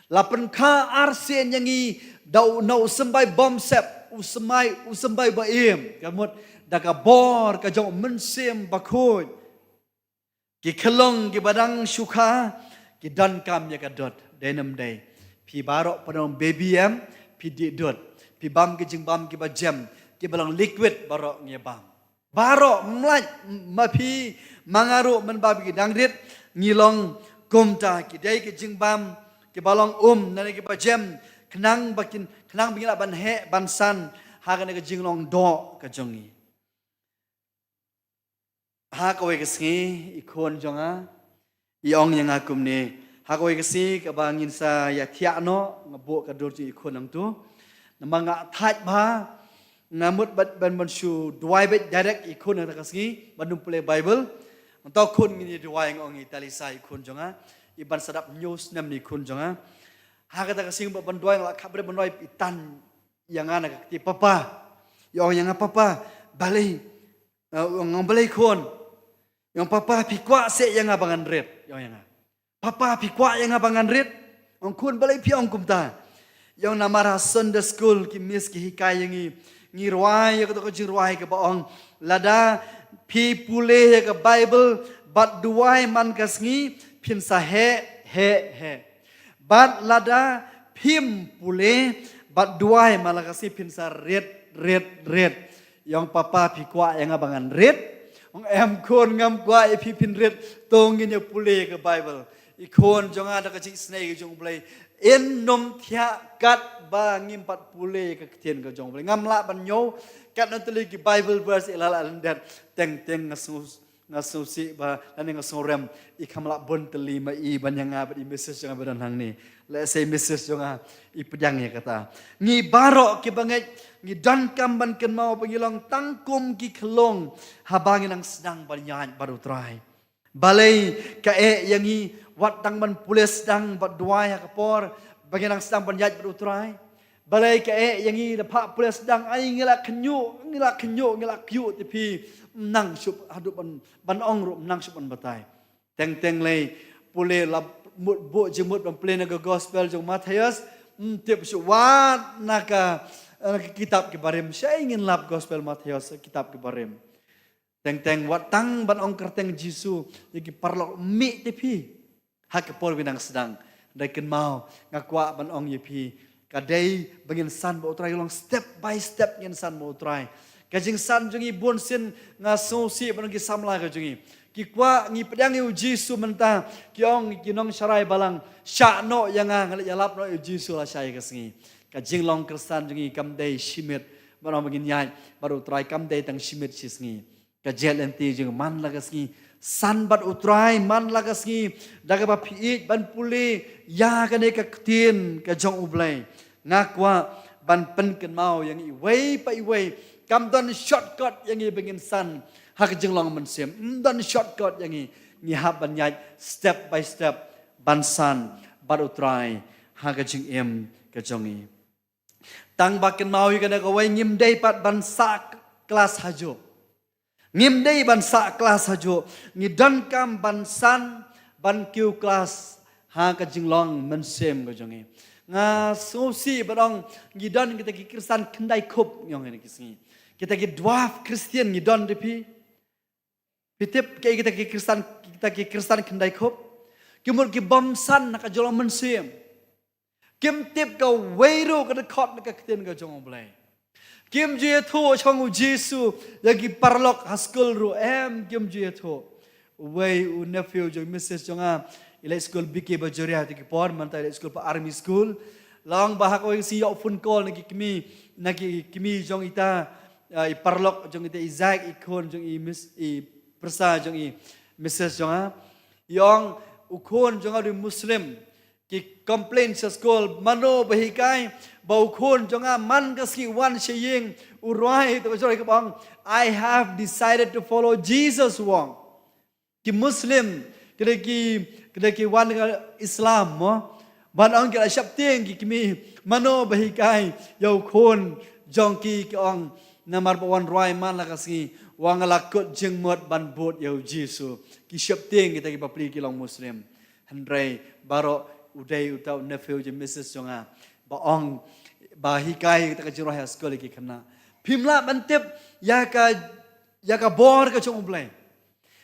La pynkha arsien ïa ngi da u, na u symbai bym sep, u symbai, u symbai ba im, ka mut da ka bor ka jong u Mynsiem Bakhuid. Ki khyllung kiba dang shu kha ki donkam ïa ka dud, dei ne ym dei? Phi baroh phi don baby em, phi dih dud, phi bam ki jingbam kiba jem, kiba long liquid baroh ngi bam. Baroh, ym lait ma phi ma nga ruh, mynba ki dang rit ngi long kumta, ki dei ki jingbam kiba long um, ne kiba jem, khnang ba kin, khnang ba ngin lah ban heh ban san ha kane ka jinglong doh ka jong ngi. Ha kawei ka sngi i khun jong nga i ong ïa nga kumne, ha kawei ka sngi kaba ngin sa ïa thiah noh, nga buh ka dur jong i khun nangtu. Namar nga thait bha, nga mut ban, ban, ban shu duwai beit direct i khun ha kata ka sngi, ban ym pule Bible. Nangta u khun ngin ïa duwai, nga ong ïa i Talisa, i khun jong nga, i ban sa dap hynñiew snem ne i khun jong nga. Ha kata ka sngi ban, ban duwai, nga la khapbriew ban duwai, i tan ïa nga na ka kti, "Papa." I ong ïa nga, "Papa, balei?" Eh, ong, "Balei khun?" I ong, "Papa, phi kwah seh ïa nga ba ngan rit?" I ong ïa nga, "Papa, phi kwah ïa nga ba ngan rit?" Ong khun, "Balei phi ong kumta?" I ong, "Namar ha Sunday school ki miss ki hikai ïa ngi, ngi rwai ïa kato ka jingrwai kaba ong, lada phi pule ïa ka Bible bad duwai man ka sngi, phin sa heh, heh, heh. Bad lada phim pule bad duwai man la ka sngi, phin sa rit, rit, rit." I ong, "Papa, phi kwah ïa nga ba ngan rit?" Ong, "Em khun, ngam kwah ïa phi phin rit, to ngin ïa pule ka Bible." I khun jong nga, da ka jingisynei ka jong U Blei, in ym thiah katba ngim pat pule ka ktien ka jong U Blei. Ngam lah ban ñiew katno tylli ki Bible verse i la lah lyndet, teng teng nga sngew, nga sngewsih ba, lane nga sngewrem, i kham lah bun tylli ma i ban ïa nga bad i missis jong nga ba don hangne. Lehse i missis jong nga i pdiang ïa kata. Ngi baroh kiba ngeit ngi donkam ban kynmaw ba ngi long tang kum ki khyllung haba ngi nang sdang ban ïaid bad U Trai. Balei ka eh ïa ngi wat tang ban pule sdang bad duwai ha ka por ba ngi nang sdang ban ïaid bad U Trai? Balei ka eh ïa ngi da phah pule sdang, ai ngi la khynñiuh, ngi la khynñiuh, ngi la kyiuh te phi, ym nang shuh haduh ban, ban ong ruh ym nang shuh ban batai. Teng teng lei, pule la mut, buh jingmut ban pule na ka gospel jong Mathaios, ym tip shuh wat na ka, na ka kitab ki barim. Shai ngin lap gospel Mathaios, kitab ki barim. Teng teng wat tang ban ong kyrteng Jisu ïa ki paralok, mih te phi ha ka por ba ngi nang sdang. Hynrei kynmaw, nga kwah ban ong ïa phi, ka dei ba ngin san bad U Trai, long step by step ngin san bad U Trai. Ka jingsan jong ngi bunsien nga sngewsih ban ong ki samla ka jong ngi, Ki kwah ngi pdiang ïa u Jisu mynta, ki ong ki nongsharai balang, shah noh ïa nga, nga leit ïalap noh ïa u Jisu lashai ka sngi. Ka jinglong Khristan jong ngi kam dei shimet, ban ong ba ngin ïaid bad u Trai kam dei tang shimet shi sngi. Ka jingïaid lynti jong ngi man la ka sngi, san bad u Trai man la ka sngi, da kaba phi ïeit ban pule ïa kane ka ktien ka jong U Blei. Nga kwah ban pynkynmaw ïa ngi iwei pa iwei. Kam don shortcut ïa ngi ba ngin san ha ka jinglong mynsiem. Ym don shortcut ïa ngi. Ngi hap ban ïaid step by step ban san bad u Trai ha ka jingim ka jong ngi. Tang ba kynmaw ïa kane kawei, ngim dei pat ban sah klas hajuh. Ngim dei ban sah klas hajuh. Ngi donkam ban san, ban kiew klas ha ka jinglong mynsiem ka jong ngi. Nga sngewsih ban ong, ngi don kita ki Khristan khyndai khup, ngi ong ha kine ki sngi. Kita ki dwarf Christian ngi don, de phi? Phi tip kaei kita ki Khristan, kita ki Khristan khyndai khup? Ki mut ki bym san ha ka jinglong mynsiem. Kim tip kawei ruh ka dkhot na ka ktien ka jong U Blei. Kim ju ïathuh shaphang u Jisu ïa ki paralok ha skul ruh, em, kim ju ïathuh. Uwei u nephew jong Missus jong nga, i leit skul B K Bajoria ha ki por, mynta i leit skul pa Army School. La ong ba ha kawei ka sngi ïoh phone call na ki kmie, na ki kmie jong ita, ah, i paralok jong ita, i Zack, i khun jong i Miss, i pyrsa jong i Missus jong nga. I ong, u khun jong nga u dei Muslim. Ki complain sha skul, mano ba hikai ba u khun jong nga man ka sngi wan sha ïing, u rwai, to ka jroi kaba ong, "I have decided to follow Jesus," u ong. Ki Muslim, ki dei ki, ki dei ki wan ka Islam mo. Ban ong ki la sheptieng ki kmie, mano ba hikai ïa u khun jong ki, ki ong, namar ba wan rwai man la ka sngi, u ong nga la kut jingmut ban bud ïa u Jisu. Ki sheptieng kita ki bapli ki long Muslim. Hynrei baroh u dei uta u nephew jong Missus jong nga ba ong ba hikai kita ka jingrwai ha skul ïa ki khynnah. Phim lah ban tip ïa ka, ïa ka bor ka jong U Blei.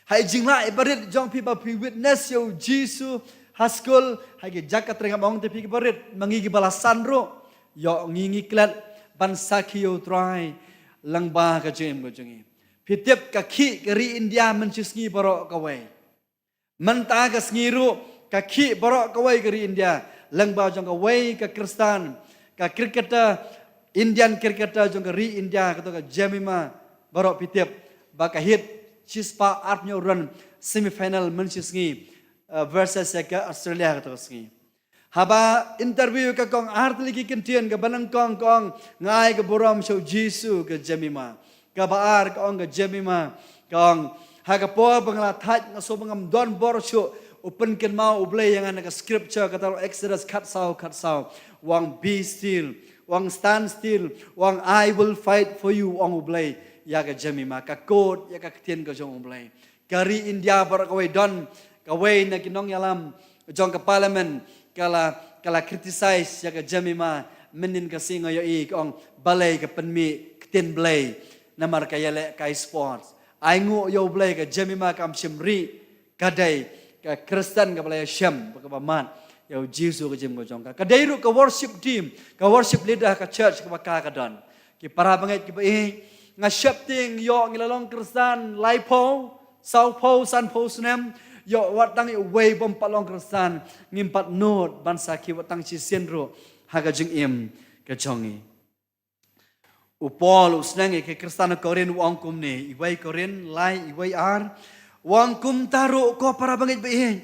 Ha i jinglah i barit jong phi ba phi witness ïa u Jisu ha skul, ha ki jaka trei, ngam ong te phi ki barit, ma ngi kiba la san ruh, ïoh ngi ngi klet ban sakhi ïa u Trai lyngba ka jingim ka jong ngi. Phi tip ka khih ka ri India mynshisngi baroh kawei. Mynta ka sngi ruh ka khih baroh kawei ka ri India lyngba jong kawei ka Khristan, ka cricketer, Indian cricketer jong ka ri India, kato ka Jemimah, baroh phi tip ba ka hit shispah arphew run semi final mynshisngi, eh, versus ïa ka Australia kato ka sngi. Haba interview ka kong artylli ki kyntien, kaba nyngkong ka ong, nga ai ka burom sha u Jisu, ka Jemimah. Kaba ar ka ong, ka Jemimah ka ong, ha ka por ba nga la thait nga sngew ba ngam don bor shuh, u pynkynmaw U Blei ïa nga na ka scripture kata ruh Exodus khatsaw khatsaw. U ong, "Be still." U ong, "Stand still." U ong, "I will fight for you," u ong U Blei ïa ka Jemimah. Ka quote ïa ka ktien ka jong U Blei. Ka ri India baroh kawei don kawei na ki nongïalam jong ka parliament ka la, ka la criticize ïa ka Jemimah, mynnin ka sngi nga ïohi ka ong balei ka pynmih ktien Blei namar ka ïalehkai sports. Ai nguh ïa U Blei, ka Jemimah kam shym rieh, ka dei ka Khristan kaba la ïashem bad kaba mad ïa u Jisu ha ka jingim ka jong ka. Ka dei ruh ka worship team, ka worship leader ha ka church kaba ka, ka don. Ki para bangeit kiba ïeit, nga sheptieng ïoh ngi la long Khristan laiphew, sawphew, sanphew snem, ïoh wat tang ïa uwei bym pat long Khristan, ngim pat nud ban sakhi wat tang shisien ruh ha ka jingim ka jong ngi. U Paul u sneng ïa ki Khristan Korinth, u ong kumne, Iwei Korinth lai, iwei ar, u ong, kumta ruh ko para bangeit ba ïeit,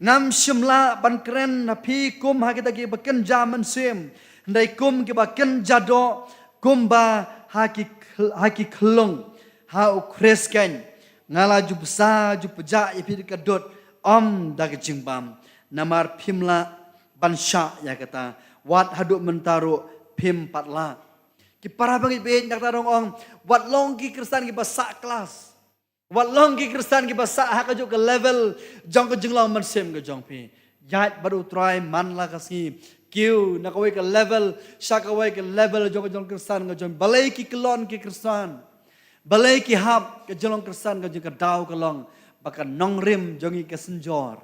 ngam shym lah ban kren na phi kum ha kita kiba kynja mynsiem, hynrei kum kiba kynja doh, kumba ha ki khl-, ha ki khyllung, ha u Khrist keiñ nga la ju bsa ju pjah ïa phi da ka dud, ym da ka jingbam, namar phim lah ban shah ïa kata, wat haduh mynta ruh phim pat lah. Ki para bangeit ba ïeit, nga kata dang ong, wat long ki Khristan kiba sah klas. Wat long ki Khristan kiba sah ha kajuh ka level jong ka jinglong mynsiem ka jong phi. Ïaid bad u Trai man la ka sngi. Kiew na kawei ka level sha kawei ka level jong ka jong Khristan ka jong. Balei ki kyllon ki Khristan? Balei ki hap ka jinglong Khristan ka jong? Ka daw ka long ba ka nongrim jong ngi ka synjor.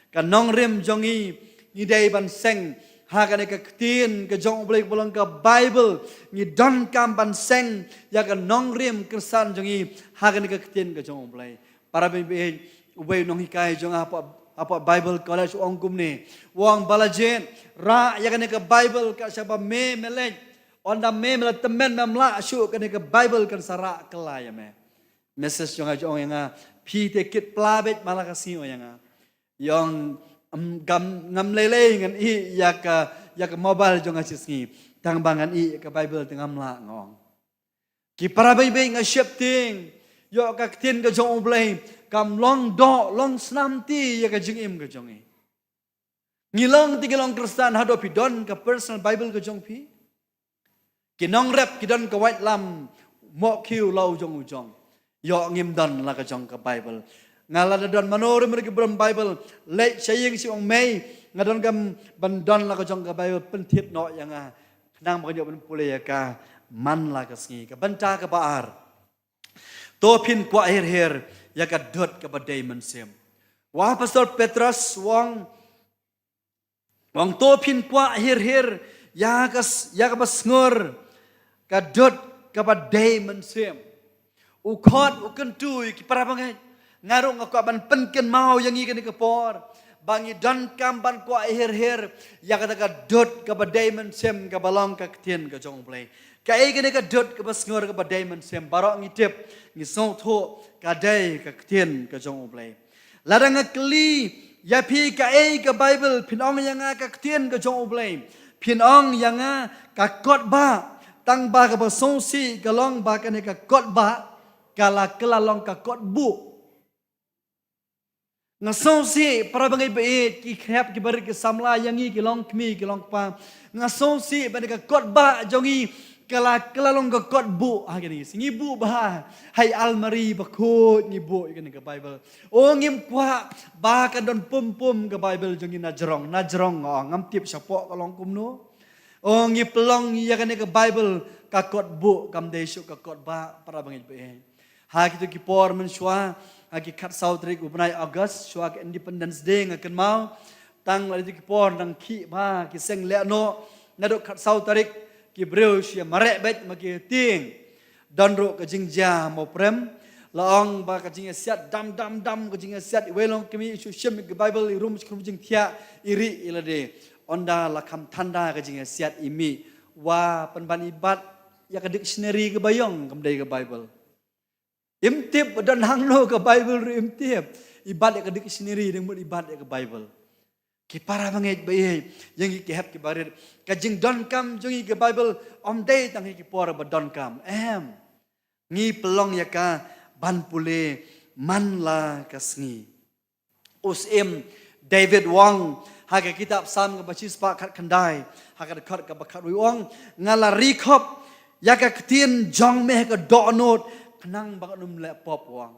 Ka nongrim jong ngi, ngi dei ban seng ha kane ka ktien ka jong U Blei kaba long ka Baibl. Ngi donkam ban seng ïa ka nongrim Khristan jong ngi ha kane ka ktien ka jong U Blei. Para bangeit, uwei u nonghikai jong nga hapoh, hapoh Bible College u ong kumne. U ong ba la jied, rah ïa kane ka Bible kat shaba me me leit. Ynda me me la tymmen mem lah shuh, kane ka Bible kan sa rah kylla ïa me. Message jong nga jong ïa nga, phi te kit pla beit man la ka sngi, ong ïa nga. Ïa ong, em, gam, ngam lei lei ngan ïeh ïa ka, ïa ka mobile jong nga shi sngi. Tang ba ngan ïeh ïa ka Bible te ngam lah, nga ong. Ki para bangeit, nga sheptieng, ïoh ka ktien ka jong U Blei kam long doh long snam te ïa ka jingim ka jong ngi. Ngi long te ki long Khristan haduh phi don ka personal Bible ka jong phi? Ki nongrep ki don ka waitlam, mohkhiew la u jong u jong. Ïoh ngim don la ka jong ka Bible. Nga lada don mano ruh mano ki briew Bible, leit sha ïing sha ong mei, nga donkam ban don la ka jong ka Bible, pyntip noh ïa nga. Khnang ba ngan ïoh ban pule ïa ka man la ka sngi. Ka bynta kaba ar, to phin kwah her her ïa ka dud kaba dei mynsiem. Wa apostol Petrus u ong, u ong to phin kwah her her ïa ka s-, ïa kaba sngewr, ka dud kaba dei mynsiem. U khot u kyntu, ïa ki para bangeit, nga ruh nga kwah ban pynkynmaw ïa ngi kane ka por ba ngi donkam ban kwah her her ïa kata ka dud kaba dei mynsiem kaba long ka ktien ka jong U Blei. Kaei kane ka dud kaba sngewr kaba dei mynsiem? Baroh ngi tip, ngi sngewthuh ka dei ka ktien ka jong U Blei. Lada nga kylli ïa phi kaei ka Bible, phin ong ïa nga ka ktien ka jong U Blei. Phin ong ïa nga ka kot bah, tang ba kaba sngewsih ka long ba kane ka kot bah ka la kylla long ka kot buh. Nga sngewsih para bangeit ba ïeit, ki hep ki barit ki samla ïa ngi ki long kmie ki long kpa. Nga sngewsih ba kane ka kot bah jong ngi ka la kylla long ka kot buh ha kine ki sngi. Ngi buh bha ha i almari bakhuid, ngi buh ïa kane ka Bible. O ngim kwah ba kan don pum pum ka Bible jong ngi na jrong, na jrong, o ngam tip shapoh ka long kumno. O ngi pynlong ïa kane ka Bible ka kot buh, kam dei shuh ka kot bah, para bangeit ba ïeit. Ha kito ki por mynshuwa, ha ki khatsaw tarik u bnai August, shuwa ka Independence Day, nga kynmaw, tang la kito ki por nang khih bha ki seng lehnoh, naduh khatsaw tarik ki briew shu ïa mareh beit ma ki tieng. Don ruh ka jingjia mo prem, la ong ba ka jingïasiat dam dam dam, ka jingïasiat, iwei long kmie i shu shim ka Bible, i rum shu rum jingthiah, i rieh i lade. Ynda la kham than da ka jingïasiat, i mih, wa pynban i bat ïa ka dictionary kaba ïong, kam dei ka Bible. Im tip ba don hangno ka Bible ruh im tip. I bat ïa ka dictionary, dang mut i bat ïa ka Bible. Ki para bangeit ba ïeit, ïa ngi ki hep ki barit, ka jingdonkam jong ngi ka Bible ym dei tang ha ki por ba donkam. Em. Ngi pynlong ïa ka ban pule man la ka sngi. U Syiem David u ong ha ka kitab Salm kaba shispah khatkhyndai, ha ka dkhot kaba khatwei u ong, nga la ri khop ïa ka ktien jong me ha ka dohnud, khnang ba ngan ym leh pop, u ong.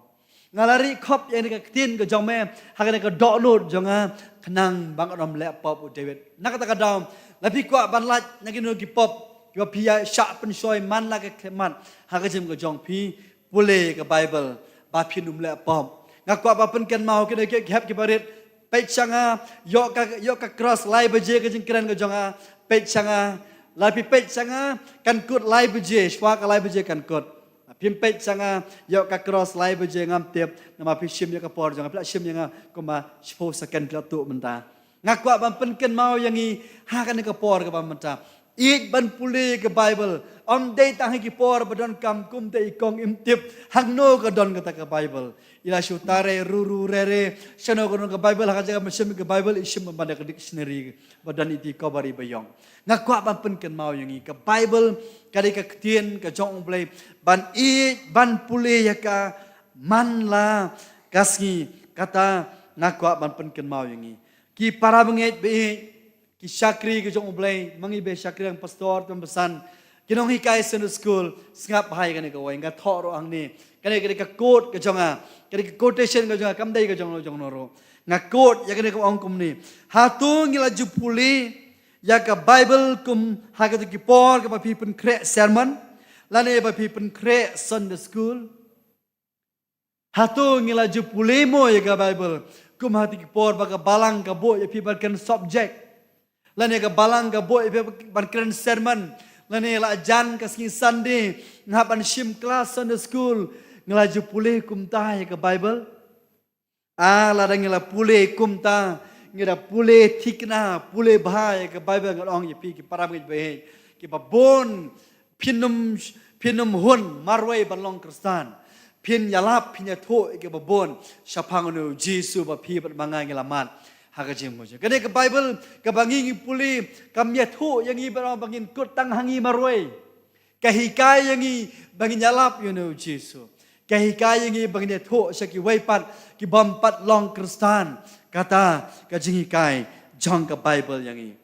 Nga la ri khop ïa ka ktien ka jong me ha kane ka dohnud jong nga, khnang ba ngan ym leh pop, u David. Na kata ka daw, la phi kwah ban lait na kino ki pop kiba phi ïa shah pynshoi man la ka khmat ha ka jingim ka jong phi, pule ka Bible ba phin ym leh pop. Nga kwah ba pynkynmaw kine ki hep ki barit, peit sha nga, ïoh ka, ïoh ka cross lai baje ka jingkren ka jong nga, peit sha nga, la phi peit sha nga, kan kut lai baje, shuwa ka lai baje kan kut. Phim peit sha nga, ïoh ka cross lai baje ngam tip, namar phi shim ïa ka por jong nga, phi la shim ïa nga kumba shiphew second phi la tuh mynta. Nga kwah ban pynkynmaw ïa ngi ha kane ka por kaba mynta. Ïeit ban pule ka Bible. Ym dei tang ha ki por ba donkam, kumta i kong im tip hangno ka don kata ka Bible. I la shu tare ru ru re re shano ka don ka Bible, ha ka jaka ban shim ka Bible i shim ban da ka dictionary ba don iti cover iba ïong. Nga kwah ban pynkynmaw ïa ngi, ka Bible ka dei ka ktien ka jong U Blei, ban ïeit ban pule ïa ka man la ka sngi. Kata nga kwah ban pynkynmaw ïa ngi. Ki para bangeit ba ïeit, ki shakri ka jong U Blei, ma ngi ba shakri, nang pastor, tang basan, ki nonghikai Sunday school, sngap bha ïa kane kawei, nga thoh ruh hangne. Kane ka dei ka quote ka jong nga, ka dei ka quotation ka jong nga, kam dei ka jong, jong no ruh. Nga quote ïa kane ka, ong kumne. Hato ngi la ju pule ïa ka Bible kum ha kito ki por kaba phi pynkhreh sermon, lane ba phi pynkhreh Sunday school? Hato ngi la ju pule mo ïa ka Bible kum ha kito ki por ba ka balang ka buh ïa phi ban kren subject, lane ka balang ka buh ïa phi ban kren sermon, lane la jan ka sngi Sunday nga hap ban shim class Sunday school, ngi la ju pule kumta ïa ka Bible? Ah, lada ngi la pule kumta, ngi da pule thikna, pule bha ïa ka Bible, ngan ong ïa phi ki para bangeit ba ïeit, kiba bun, phin ym, phin ym hun marwei ban long Khristan. Phin ïalap, phin ïathuh ïa kiba bun shaphang une u Jisu ba phi bad ma nga ngi la mad ha ka jingmut. Kane ka Bible kaba ngi ngi pule, kam ïathuh ïa ngi ba ngin kut tang ha ngi marwei. Ka hikai ïa ngi ba ngin ïalap ïa une u Jisu. Ka hikai ïa ngi ba ngin ïathuh sha kiwei pat kibym pat long Khristan. Kata ka jinghikai jong ka Bible ïa ngi.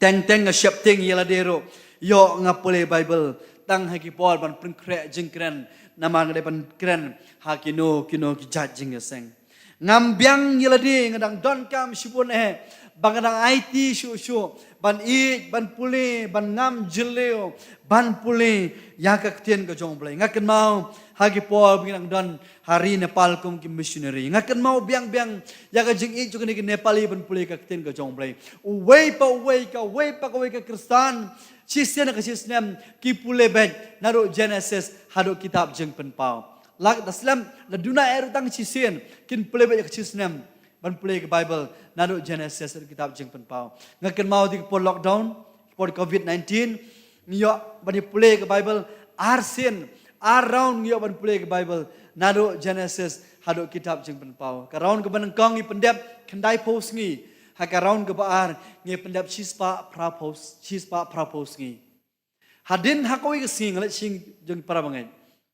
Teng teng nga sheptieng ïa lade ruh, ïoh nga pule Bible tang ha ki por ban pynkhreh jingkren, namar nga dei ban kren ha kino kino ki jait jingïaseng. Ngam biang ïa lade, nga dang donkam shibun eh ba nga dang aiti shuh shuh ban ïeit, ban pule, ban ngam jylliew, ban pule ïa ka ktien ka jong U Blei. Nga kynmaw ha ki por ba nga dang don ha ri Nepal kum ki missionary, nga kynmaw biang biang ïa ka jingïeit jong kine ki Nepali ban pule ka ktien ka jong U Blei. Uwei pa uwei, kawei pa kawei ka Khristan, shisien ka shisnem ki pule beit naduh Genesis haduh kitab Jingpynpaw. La da slem, la duna eh ruh tang shisien, kin pule beit ïa ka shisnem ban pule ka Bible naduh Genesis haduh kitab Jingpynpaw. Nga kynmaw ha ki por lockdown, por covid nineteen, ngi ïoh ban ïa pule ka Bible arsien, ar round ngi ïoh ban pule ka Bible naduh Genesis haduh kitab Jingpynpaw. Ka round kaba nyngkong ngi pyndep khyndaiphew sngi, ha ka round kaba ar ngi pyndep shispah phraphew, shispah phraphew sngi. Hadien ha kawei ka sngi nga leit sha jong para bangeit,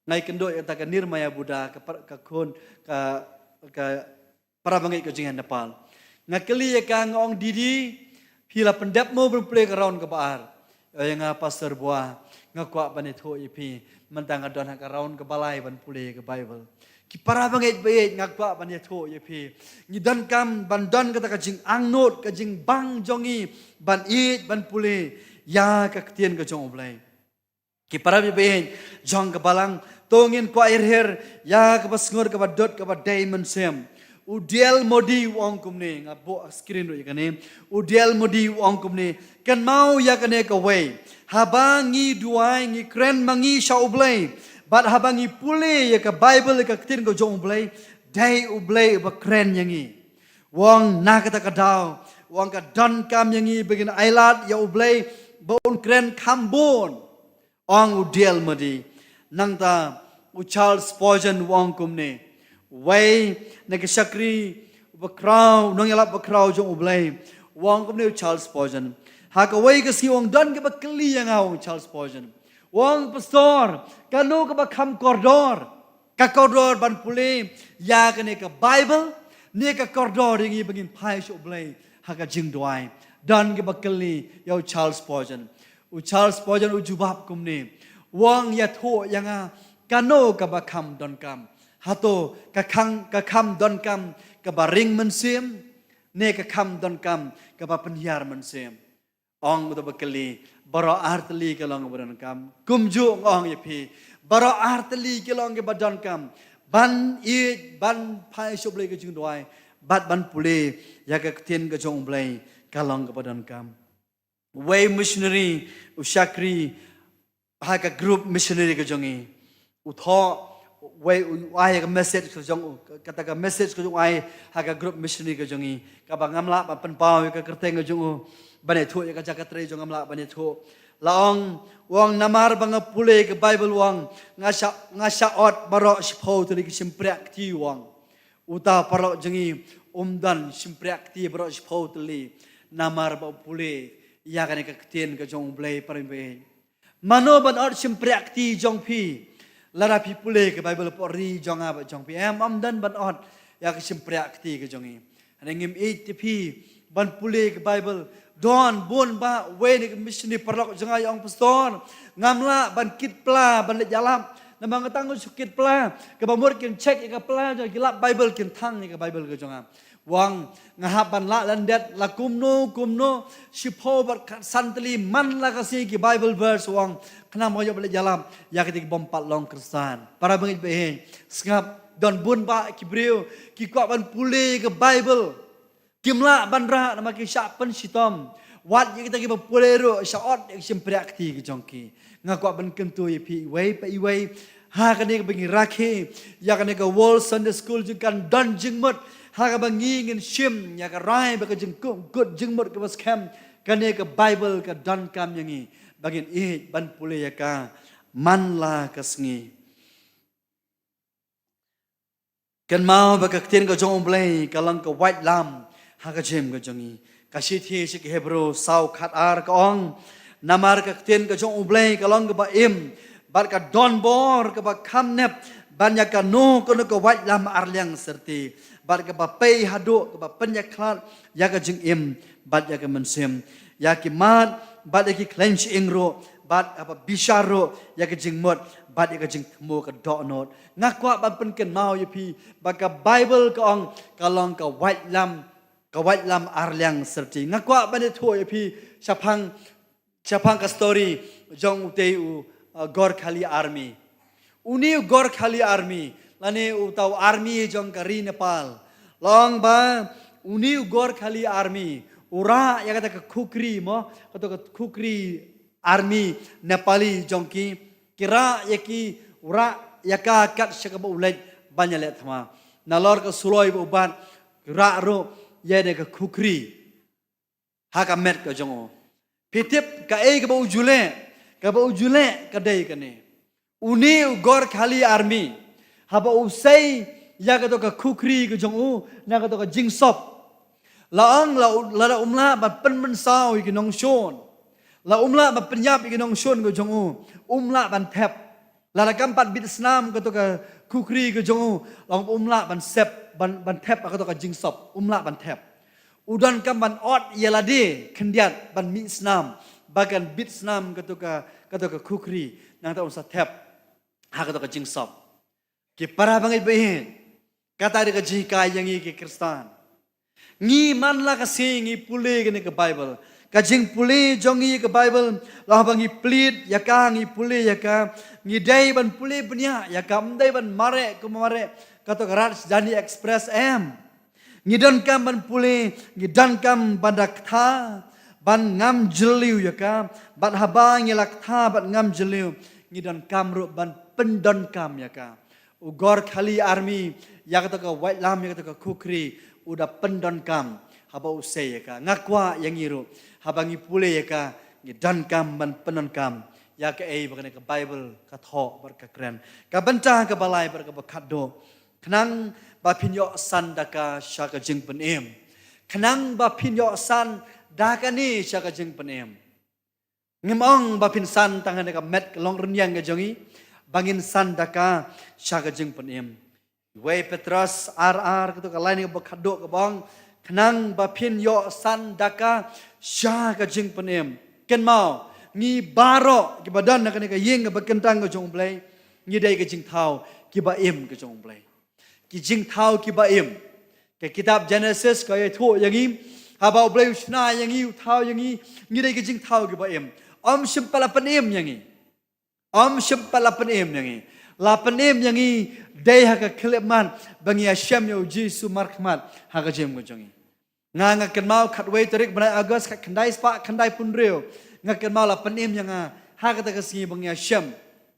nga ïakynduh ïa kata ka Nirmaya Buddha, ka par-, ka khun, ka, ka para bangeit ka jong ngi ha Nepal. Nga kylli ïa ka, nga ong, "Didi, phi la pyndep mo ban pule ka round kaba ar?" "Ïa nga, Pastor Bua, nga kwah ban ïathuh ïa phi, mynta nga don ha ka round kaba lai ban pule ka Bible." Ki para bangeit ba ïeit, nga kwah ban ïathuh ïa phi, ngi donkam ban don kata ka jingangnud, ka jingbang jong ngi ban ïeit, ban pule ïa ka ktien ka jong U Blei. Ki para bangeit ba ïeit jong ka balang, to ngin kwah her her ïa kaba sngur, kaba dud, kaba dei mynsiem. U D L Moody u ong kumne, nga buh ha screen ruh ïa kane. U D L Moody u ong kumne, kynmaw ïa kane kawei. Haba ngi duwai, ngi kren ma ngi sha U Blei, bad haba ngi pule ïa ka Bible, ïa ka ktien ka jong U Blei, dei U Blei uba kren ïa ngi. U ong na kata ka daw, u ong, ka donkam ïa ngi ba ngin ailad ïa U Blei ba un kren kham bun. Ong u D L Moody. Nangta u Charles Spurgeon u ong kumne, uwei na ki shakri bakhraw, nongïalap bakhraw jong U Blei. U ong kumne u Charles Spurgeon. Ha kawei ka sngi u ong, don kaba kylli ïa nga, u ong, Charles Spurgeon. U ong, Pastor, kano kaba kham kordor? Ka kordor ban pule ïa kane ka Bible, ne ka kordor ïa ngi ba ngin phai sha U Blei ha ka jingduwai? Don kaba kylli ïa u Charles Spurgeon. U Charles Spurgeon u jubab kumne, u ong, ïathuh ïa nga, kano kaba kham donkam? Hato ka kham, ka kham donkam kaba ring mynsiem, ne ka kham donkam kaba pynhiar mynsiem? Ong uta uba kylli, baroh artylli ki long kiba donkam. Kumjuh nga ong ïa phi, baroh artylli ki long kiba donkam ban ïeit, ban phai sha U Blei ka jingduwai, bad ban pule ïa ka ktien ka jong U Blei ka long kaba donkam. Uwei u missionary u shakri ha ka group missionary ka jong ngi. U thoh, uwei u ai ka message ka jong u, kata ka message ka jong u ai ha ka group missionary ka jong ngi, kaba ngam lah ban pynpaw ïa ka kyrteng ka jong u, ban ïathuh ïa ka jaka trei jong, ngam lah ban ïathuh. La ong, u ong, namar ba nga pule ka Bible, u ong, nga shah, nga shah ot baroh shiphew tylli ki shympriah kti, u ong. Uta u paralok jong ngi um don shympriah kti baroh shiphew tylli, namar ba u pule ïa kane ka ktien ka jong U Blei, para bangeit. Mano ban ot shympriah kti jong phi lada phi pule ka Bible hapoh ri jong nga bad jong phi? Em, ym don ban ot ïa ka shympriah kti ka jong ngi. Hynrei ngim ïeit te phi ban pule ka Bible. Don bun bah, uwei na ki missionary paralok jong nga u ong, Pastor, ngam lah ban kit pla ban leit ïalap. Namar nga tang shu kit pla, kaba mut kin check ïa ka pla jong ki, lap Bible kin thang ïa ka Bible ka jong nga. U ong, nga hap ban lah lyndet la kumno kumno, shiphew bad khatsan tylli man la ka sngi ki Bible verse, u ong, khnang ba nga ïoh ban leit ïalap ïa kita kibym pat long Khristan. Para bangeit ba ïeit, sngap, don bun bah ki briew ki kwah ban pule ka Bible. Kim lah ban rah namar ki shah pynshitom. Wat ïa kita kiba pule ruh, shah ot ïa ki shympriah kti ki jong ki. Nga kwah ban kyntu ïa phi iwei pa iwei, Ha kane kaba ngi rakhe ïa kane ka World Sunday School jong kan don jingmut. Ha kaba ngi ngin shim ïa ka rai bad ka jingkut jingmut kaba skhem, kane ka Baibl ka donkam ïa ngi ba ngin ïeit ban pule ïa ka man la ka sngi. Kynmaw ba ka ktien ka jong U Blei ka long ka waitlam ha ka jingim ka jong ngi. Ka shithi sha ki Hebru saw khat ar ka ong, namar ka ktien ka jong U Blei ka long kaba im bad ka don bor kaba kham nep ban ïa kano kano ka waitlam arliang syrti, bad kaba pei haduh kaba pynïakhlad ïa ka jingim bad ïa ka mynsiem, ïa ki mat bad ïa ki khlem shyieng ruh, bad kaba bishar ruh ïa ka jingmut bad ïa ka jingthmu ka dohnud. Nga kwah ban pynkynmaw ïa phi ba ka Baibl ka ong ka long ka waitlam, ka waitlam arliang syrti. Nga kwah ban ïathuh ïa phi shaphang, shaphang ka story jong utei u, uh, Gorkhali Army. Une u Gorkhali Army lane uta u army jong ka ri Nepal, long ba une u Gorkhali Army u rah ïa kata ka khukri mo, kata ka khukri army Nepali jong ki, ki rah ïa ki, u rah ïa ka kat sha kaba u leit ban ïaleh thma. Nalor ka suloi ba u bat, ki rah ruh ïa kata ka khukri ha ka met ka jong u. Phi tip kaei kaba u ju leh? Kaba u ju leh ka dei kane. Une u Gorkhali Army, haba u sei ïa kato ka khukri ka jong u na kato ka jingsop, la ong la u, lada um lah ban pynmynsaw ïa ki nongshun, la um lah ban pynïap ïa ki nongshun ka jong u, um lah ban thep. Lada kam pat bit snam kato ka khukri ka jong u, la ong um lah ban sep, ban, ban thep ha kato ka jingsop, um lah ban thep. U donkam ban ot ïa lade khyndiat ban mih snam ba kan bit snam kato ka, kato ka khukri, nangta un sa thep ha kato ka jingsop. Ki para bangeit ba ïeit, kata dei ka jinghikai ïa ngi ki Khristan. Ngi man la ka sngi ngi pule kane ka Baibl. Ka jingpule jong ngi ka Baibl, la haba ngi plie ïa ka, ngi pule ïa ka, ngi dei ban pule bniah ïa ka, ym dei ban mareh kum mareh kato ka Rajdhani Express em. Ngi donkam ban pule, ngi donkam ban da kta, ban ngam jylliew ïa ka, bad haba ngi la kta bad ngam jylliew, ngi donkam ruh ban pyndonkam ïa ka. U Gorkhali Army, ïa kato ka waitlam, ïa kato ka khukri, u da pyndonkam haba u sei ïa ka. Nga kwah ïa ngi ruh, haba ngi pule ïa ka, ngi donkam ban pyndonkam ïa kaei ba kane ka Baibl ka thoh bad ka kren. Ka bynta kaba lai bad kaba khatduh, khnang ba phin ïoh san da ka sha ka jingpynim. Khnang ba phin ïoh san da kane sha ka jingpynim. Ngim ong ba phin san tang ha kane ka met ka long rynïeng ka jong ngi ba ngin san da ka sha ka jingpynim. Wei Petros ar ar, kato ka lain kaba khatduh kaba ong, khnang ba phin ïoh san da ka sha ka jingpynim. Kynmaw, ngi baroh kiba don ha kane ka ïing kaba kyntang ka jong U Blei, ngi dei ka jingthaw kiba im ka jong U Blei. Ki jingthaw kiba im. Ka kitab Genesis ka ïathuh ïa ngi, haba U Blei u shna ïa ngi, u thaw ïa ngi, ngi dei ki jingthaw kiba im. Ym shym pat la pynim ïa ngi. Ym shym pat la pynim ïa ngi. La pynim ïa ngi dei ha ka khyllipmat ba ngi ïashem ïa U Jisu markhmat ha ka jingim ka jong ngi. Nga, nga kynmaw khatwei tarik bnai August khatkhyndai spah khyndaiphew hynriew. Nga kynmaw la pynim ïa nga ha kata ka sngi ba nga ïashem,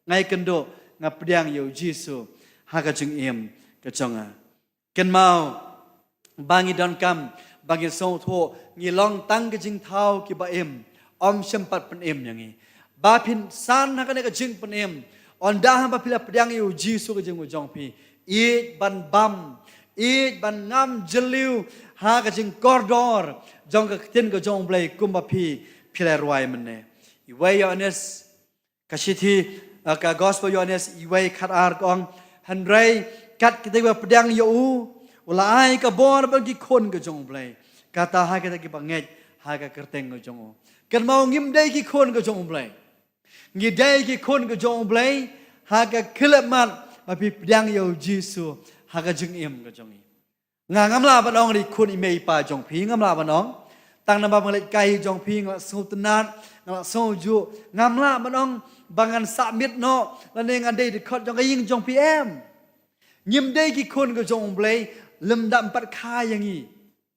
nga ïakynduh, nga pdiang ïa U Jisu ha ka jingim ka jong nga. Kynmaw ba ngi donkam ba ngin sngewthuh ngi long tang ka jingthaw kiba im, ym shym pat pynim ïa ngi. Ba phin san ha kane ka jingpynim, ynda haba phi la pdiang ïa U Jisu ka jingim ka jong phi, ïeit ban bam, ïeit ban ngam jylliew ha ka jingkordor jong ka ktien ka jong U Blei kumba phi, phi la rwai mynne. Iwei Ïoannis, ka shithi, eh, ka Gospel Ïoannis iwei khatar ka ong, hynrei kat kita kiba pdiang ïa u, u la ai ka bor ban ki khun ka jong U Blei, kata ha kita kiba ngeit ha ka kyrteng ka jong u. Kynmaw ngim dei ki khun ka jong U Blei. Ngi dei ki khun ka jong U Blei ha ka khyllipmat ba phi pdiang ïa U Jisu ha ka jingim ka jong ngi. Nga ngam lah ban ong ri khun i mei i pa jong phi, ngam lah ban ong. Tang namar ba nga leit kai jong phi nga la sngewtynnat, nga la sngewjuh, ngam lah ban ong ba ngan sah miet noh lane ngan dei dkhot jong ka ïing jong phi em. Ngim dei ki khun ka jong U Blei lymda ym pat kha ïa ngi.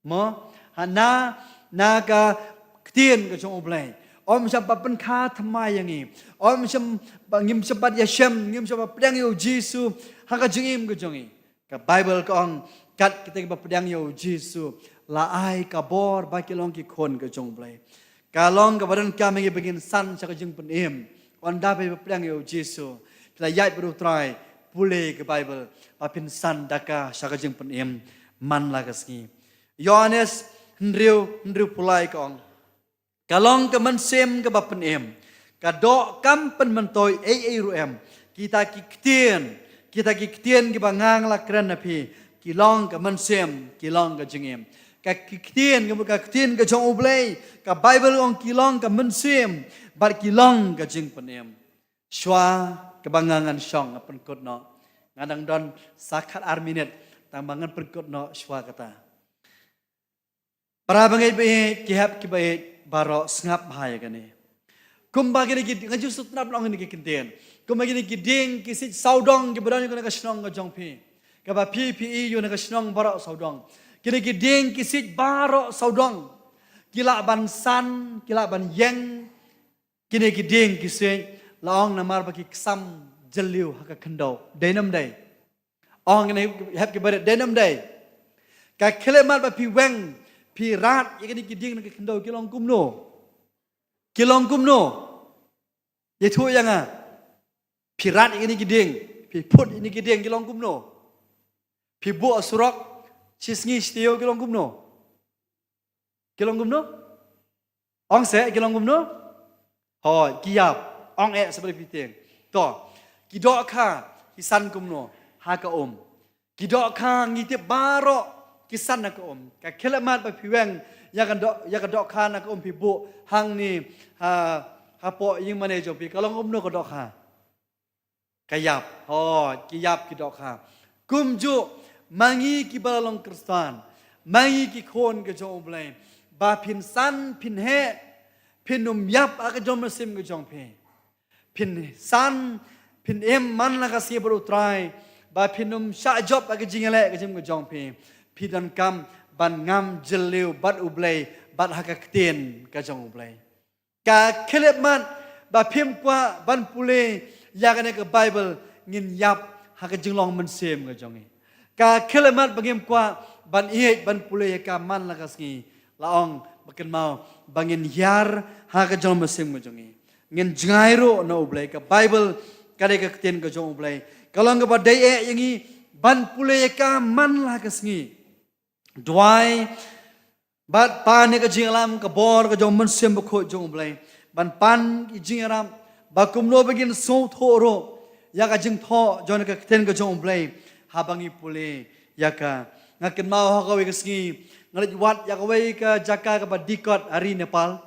Mo, ha na, na ka ktien ka jong U Blei. Ym shym pat pynkha thymmai ïa ngi. Ym shym pat, ngim shym pat ïashem, ngim shym pat pdiang ïa u Jisu ha ka jingim ka jong ngi. Ka Baibl ka ong, kat kita kiba pdiang ïa u Jisu la ai ka bor ba ki long ki khun ka jong u Blei. Ka long kaba donkam ïa ngi ba ngin san sha ka jingpynim. Ynda ba pdiang ïa u Jisu, phi la ïaid bad u Trai, pule ka Baibl, ba phin san da ka sha ka jingpynim man la ka sngi. Ïoannis hynriew, hynriew phew lai ka ong, ka long ka mynsiem kaba pynim, ka doh kam pynmyntoi ei ei ruh em. Kita ki ktien, kita ki ktien kiba nga la kren na phi, ki long ka mynsiem, ki long ka jingim. Ka ki ktien, ka, ka ktien ka jong u Blei, ka Baibl ong ki long ka mynsiem, bad ki long ka jingpynim. Shuwa kaba nga ngan shong, nga pynkut noh. Nga dang don sa khat ar minit, tang ba ngan pynkut noh shuwa kata. Para bangeit ba ïeit, ki hep kiba ïeit baroh, sngap bha ïa kane. Kumba kine ki, nga ju sngewtynnat ban ong kine ki ktien. Kumba kine ki dieng ki siej sawdong kiba don ïa kane ka shnong ka jong phi, kaba phi phi ïoh na ka shnong baroh sawdong. Kine ki dieng ki siej baroh sawdong ki lah ban san, ki lah ban ïeng. Kine ki dieng ki siej, la ong namar ba ki ksam jylliew ha ka khyndew. Dei ne ym dei? Ong kine hep kiba rit, dei ne ym dei? Ka khyllipmat ba phi weng, phi rat ïa kine ki dieng na ka khyndew, ki long kumno? Ki long kumno? Ïathuh ïa nga. Phi rat ïa kine ki dieng, phi phut ïa kine ki dieng, ki long kumno? Phi buh surok, shi sngi shi taïew, ki long kumno? Ki long kumno? Ong seh, ki long kumno? Hooid, ki ïap. Ong eh, sa ba phi tieng. To, ki dohkha ki san kumno? Ha ka um. Ki dohkha, ngi tip baroh ki san ha ka um. Ka khyllipmat ba phi weng ïa ka doh, ïa ka dohkha na ka um, phi buh hangne ha, hapoh ïingmane jong phi, ka long kumno ka dohkha? Ka ïap. Hooid, ki ïap ki dohkha. Kumjuh ma ngi kiba la long Khristan, ma ngi ki khun ka jong u Blei, ba phin san, phin heh, phin ym ïap ha ka jong mynsiem ka jong phi. Phin san, phin im man la ka sngi bad u Trai, ba phin ym shah jop ha ka jingïaleh ka jong ka jong phi. Phi donkam ban ngam jylliew bad u Blei, bad ha ka ktien ka jong u Blei. Ka khyllipmat ba phim kwah ban pule ïa kane ka Baibl, ngin ïap ha ka jinglong mynsiem ka jong ngi. Ka khyllipmat ba ngim kwah ban ïeit ban pule ïa ka man la ka sngi, la ong ba kynmaw ba ngin hiar ha ka jinglong mynsiem ka jong ngi. Ngin jngai ruh na u Blei, ka Baibl ka dei ka ktien ka jong u Blei. Ka long kaba dei eh ïa ngi ban pule ïa ka man la ka sngi. Duwai bad pan ïa ka jingïalam, ka bor ka jong u Mynsiem Bakhuid jong u Blei, ban pan ïa ka jingïarap ba kumno ba ngin sngewthuh ruh ïa ka jingthoh jong ka ktien ka jong u Blei haba ngi pule ïa ka. Nga kynmaw ha kawei ka sngi nga leit wad ïa kawei ka jaka kaba dikot ha ri Nepal,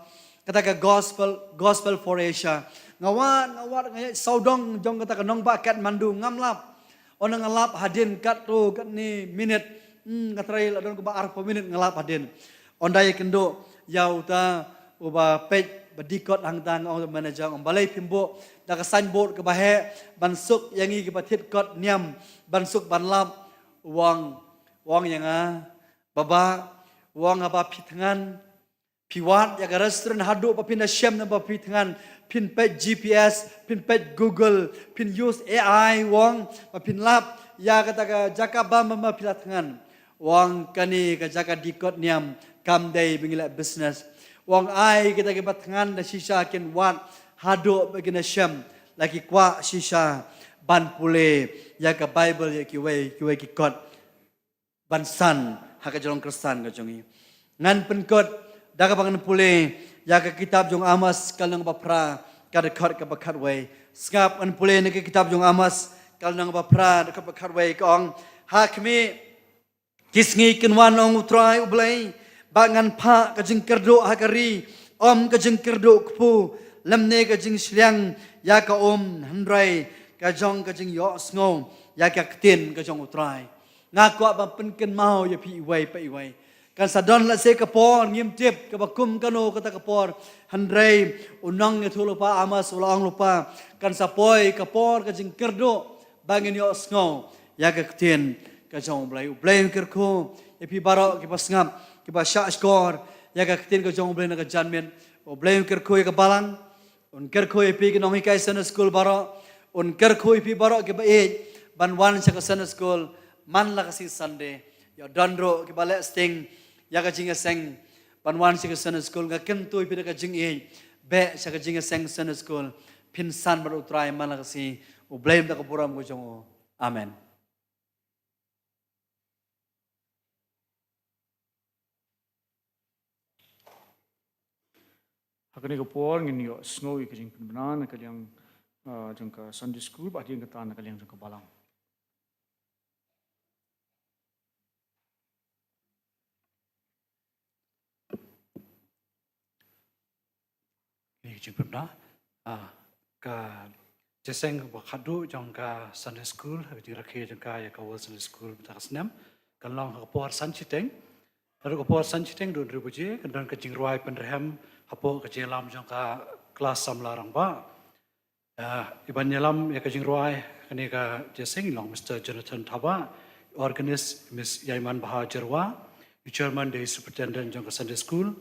kata ka Gospel, Gospel for Asia. Nga wad, nga wad, nga ïaid sawdong jong kata ka nongbah Kathmandu, ngam lap. Ynda nga lap hadien katto katne minit, hmm, nga tharai la don kumba arphew minit nga lap hadien. Ynda ïakynduh ïa uta uba peit ba dikot hangta, nga ong, manager, ong balei phim buh da ka signboard kaba heh ban suk ïa ngi kiba thied kot niam ban suk ban lap? U ong, u ong ïa nga, baba, u ong, haba phi thngan, phi wad ïa ka restaurant haduh ba phin da shem, naba phi thngan, phin peit G P S, phin peit Google, phin use A I, u ong, ba phin lap ïa kata ka jaka bam bam ba phi la thngan. U ong kane ka jaka dikot niam kam dei ba ngi leh business. U ong ai kita kiba thngan da shisha kin wad haduh ba kin da shem, la ki kwah shisha ban pule ïa ka Baibl, ïa kiwei kiwei ki kot ban san ha ka jinglong Khristan ka jong ngi. Ngan pynkut da kaba ngan pule ïa ka kitab jong u Amos, ka lynnong ba phra, ka dkhot kaba khatwei. Sngap, ngan pule na ka kitab jong u Amos, ka lynnong ba phra, dkhot ba khatwei, ka ong, ha khmih, ki sngi kin wan, ong u Trai u Blei, ba ngan phah ka jingkyrduh ha ka ri, ym ka jingkyrduh kpu lymne ka jingshiliang ïa ka um, hynrei ka jong ka jingïohsngew ïa ka ktien ka jong u Trai. Nga kwah ban pynkynmaw ïa phi iwei pa iwei. Kan sa don lehse ka por, ngim tip kaba kum kano kata ka por, hynrei u nongïathuhlypa Amos u la ong lypa, kan sa poi ka por ka jingkyrduh ba ngin ïohsngew ïa ka ktien ka jong u Blei. U Blei un kyrkhu ïa phi baroh kiba sngap, kiba shahshkor ïa ka ktien ka jong u Blei na ka janmiet. U Blei un kyrkhu ïa ka balang, un kyrkhu ïa phi ki nonghikai Sunday School baroh, un kyrkhu ïa phi baroh kiba ïeit ban wan sha ka Sunday School man la ka sngi Sunday. Ïoh don ruh kiba leh sting ïa ka jingïaseng ban wan sha ka Sunday School. Nga kyntu ïa phi da ka jingïeit, beh sha ka jingïaseng Sunday School, phin san bad U Trai man la ka sngi. U Blei un da ka burom ka jong u. Amen. Ha kane ka por ngin ïoh sngew ïa ka jingpynbna na ka liang, ah, jong ka Sunday School, bad hadien kata na ka liang jong ka balang. Kane ka jingpynbna, ah, ka jingïaseng kaba khatduh jong ka Sunday School, ha ka jingrakhe jong ka ïa ka World Sunday School mynta ka snem, kan long ha ka por san shiteng. Naduh ka por san shiteng haduh hynriew baje, kan don ka jingrwai pynrhem hapoh ka jingïalam jong ka klas samla rangbah. Ah, i ban ïalam ïa ka jingrwai kane ka jingïaseng i long Mister Jonathan Thabah, organist Miss Ïaimanbha Jyrwa, i chairman dei superintendent jong ka Sunday School,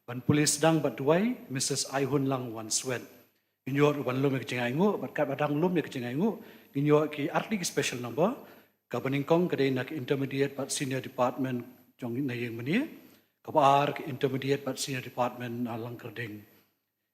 ban pule sdang bad duwai Missus Aihunlang Wanswet. Ngin ïoh ruh ban lum ïa ka jingainguh, bad katba dang lum ïa ka jingainguh, ngin ïoh ki artylli ki special number, kaba nyngkong ka dei na ka intermediate bad senior department jong na Ïingmane, kaba ar ka intermediate bad senior department na Langkyrding.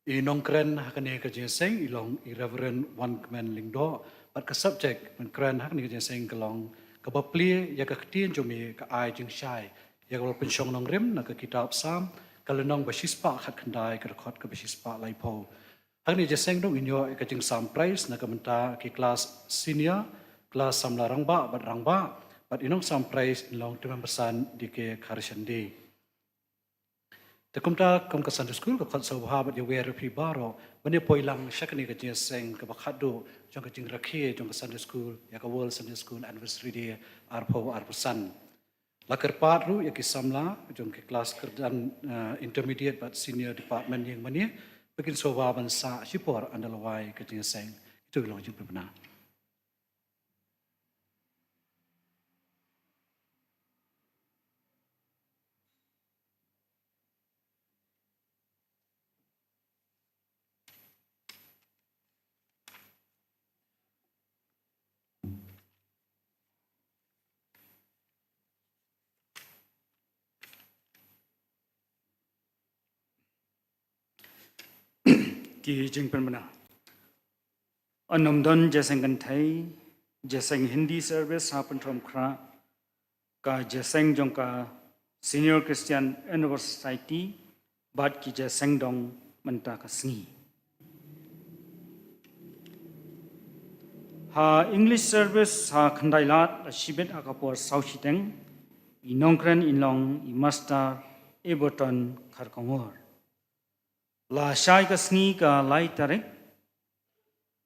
I nongkren ha kane ka jingïaseng i long i Reverend Wankmen Lyngdoh, bad ka subject ban kren ha kane ka jingïaseng ka long kaba plie ïa ka ktien jong me ka ai jingshai ïa kaba la pynshong nongrim na ka kitab Salm, ka lynnong ba shispah khatkhyndai, ka dkhot kaba shispah laiphew. Ha kane ka jingïaseng ruh ngin ïoh ïa ka jingsam prize na ka bynta ki klas senior, klas samla rangbah bad rangbah, bad i nongsam prize in long tymmen basan D K Kharshande. Te kumta kum ka Sunday School ka khot sngewbha bad ïawer ïa phi baroh ban ïa poi lang sha kane ka jingïaseng kaba khatduh jong ka jingrakhe jong ka Sunday School ïa ka World Sunday School Anniversary Day arphew arphew san. La kyrpad ruh ïa ki samla jong ki klas kyrdan, eh, intermediate bad senior department Ïingmane ba kin sngewbha ban sah shipor ynda la wai ka jingïaseng. Kito ki long jingpynbna. Ki jingpynbna. Yn ym don jingïaseng kynthei, jingïaseng Hindi service ha Pynthorumkhrah, ka jingïaseng jong ka Senior Christian Endeavour Society, bad ki jingïaseng dong mynta ka sngi. Ha English service ha Khyndailad la shibit ha ka por saw shiteng, i nongkren in long i Master Everton Kharkongor. La shai ka sngi ka lai tarik,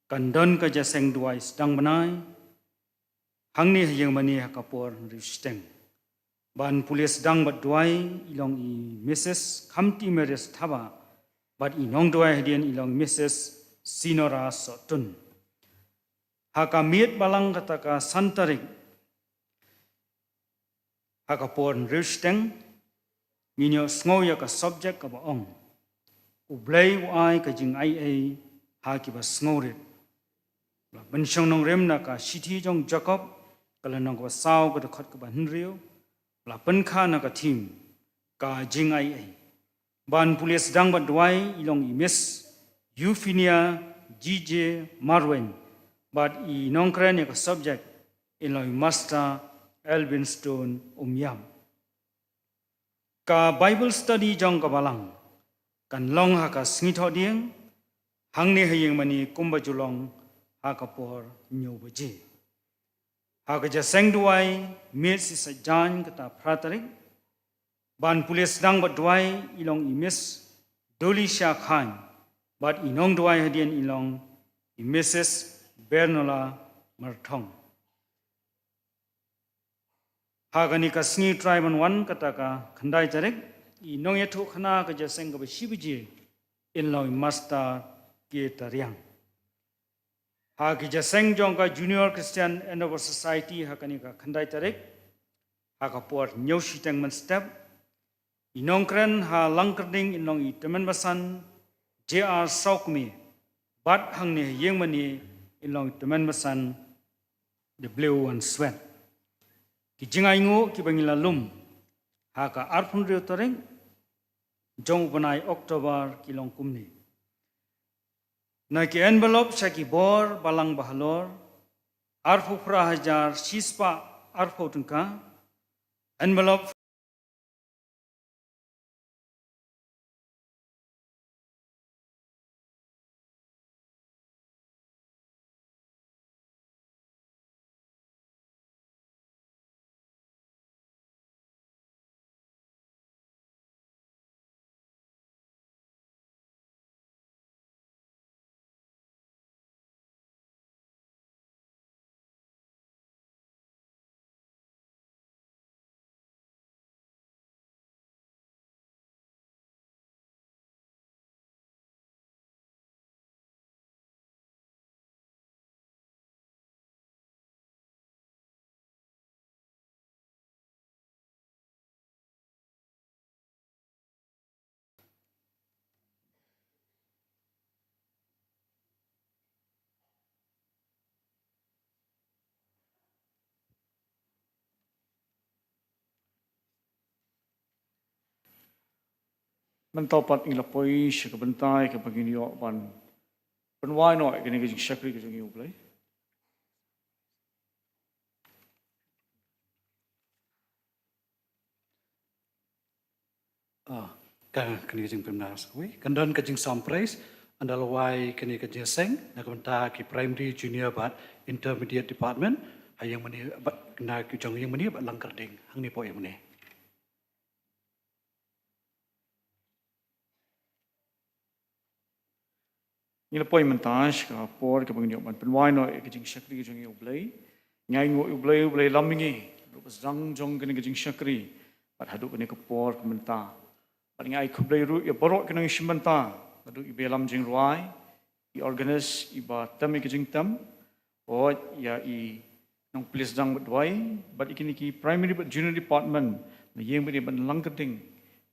kan don ka jingïaseng duwai sdang bnai hangne ha Ïingmane ha ka por hynriew shiteng. Ban pule sdang bad duwai i long i Missus Khamti Maris Thabah bad i nongduwai hadien i long Missus Sinora Sohtun. Ha ka miet balang kata ka san tarik, ha ka por hynriew shiteng, ngin ïoh sngew ïa ka subject kaba ong, U Blei u ai ka jingaiei ha kiba sngewrit. La pynshong nongrim na ka shithi jong Jakob, ka lynnong kaba saw, ka dkhot kaba hynriew, la pynkha na ka theme, ka jingaiei. Ban pule sdang bad duwai i long i Miss Euphenia G J Marwein, bad i nongkren ïa ka subject in long i Master Elvinstone Umïap. Ka Bible study jong ka balang kan long ha ka sngi Thohdieng, hangne ha Ïingmane kumba ju long ha ka por hynñiew baje. Ha ka jingïaseng duwai miet shi saitjaiñ kata phra tarik, ban pule sdang bad duwai i long i Miss Dolisha Khan, bad i nongduwai hadien i long i Missus Bernola Marthong. Ha kane ka sngi U Trai ban wan kata ka khyndai tarik, i nongïathuhkhana ka jingïaseng kaba shi baje in long i Master K Tariang. Ha ki jingïaseng jong ka Junior Christian Endeavour Society ha kane ka khyndai tarik, ha ka por hynñiew shiteng mynstep, i nongkren ha Langkyrding in long i Tymmen Basan J R Sawkmie, bad hangne ha ïing mane in long i tymmen basan W N Swet. Ki jingainguh kiba ngi la lum ha ka arphew hynriew tarik jong u bnai October ki long kumne. Na ki envelope sha ki bor balang ba halor, arphew phra hajar shispah arphew tyngka. Envelope Mynta pat ngi la poi sha ka bynta kaba ngin ïoh ban pynwai noh ïa kane ka jingshakri ka jong ngi ïa U Blei. Ah, ka, kane ka jingpynbna sa kawei. Kan don ka jingsam praise, ynda la wai kane ka jingïaseng na ka bynta ki primary, junior bad intermediate department ha ïing mane bad na ki jong ïing mane bad Langkyrding, hangne hapoh ïing mane. Ngi la poi mynta sha ka por kaba ngin ïoh ban pynwai noh ïa ka jingshakri ka jong ngi ïa U Blei. Ngi ainguh ïa U Blei, U Blei lam ïa ngi ruh ba sdang jong kane ka jingshakri, bad haduh kane ka por ka mynta. Bad ngi ai khublei ruh ïa baroh ki nongïashim bynta, haduh i Bah Lam Jingrwai, i organist, i Bah Tem, i Bah Jingtem, oi, ïa i nongpule sdang bad duwai, bad ïa kine ki primary bad junior department na ïing bad ïa bad Langkyrding,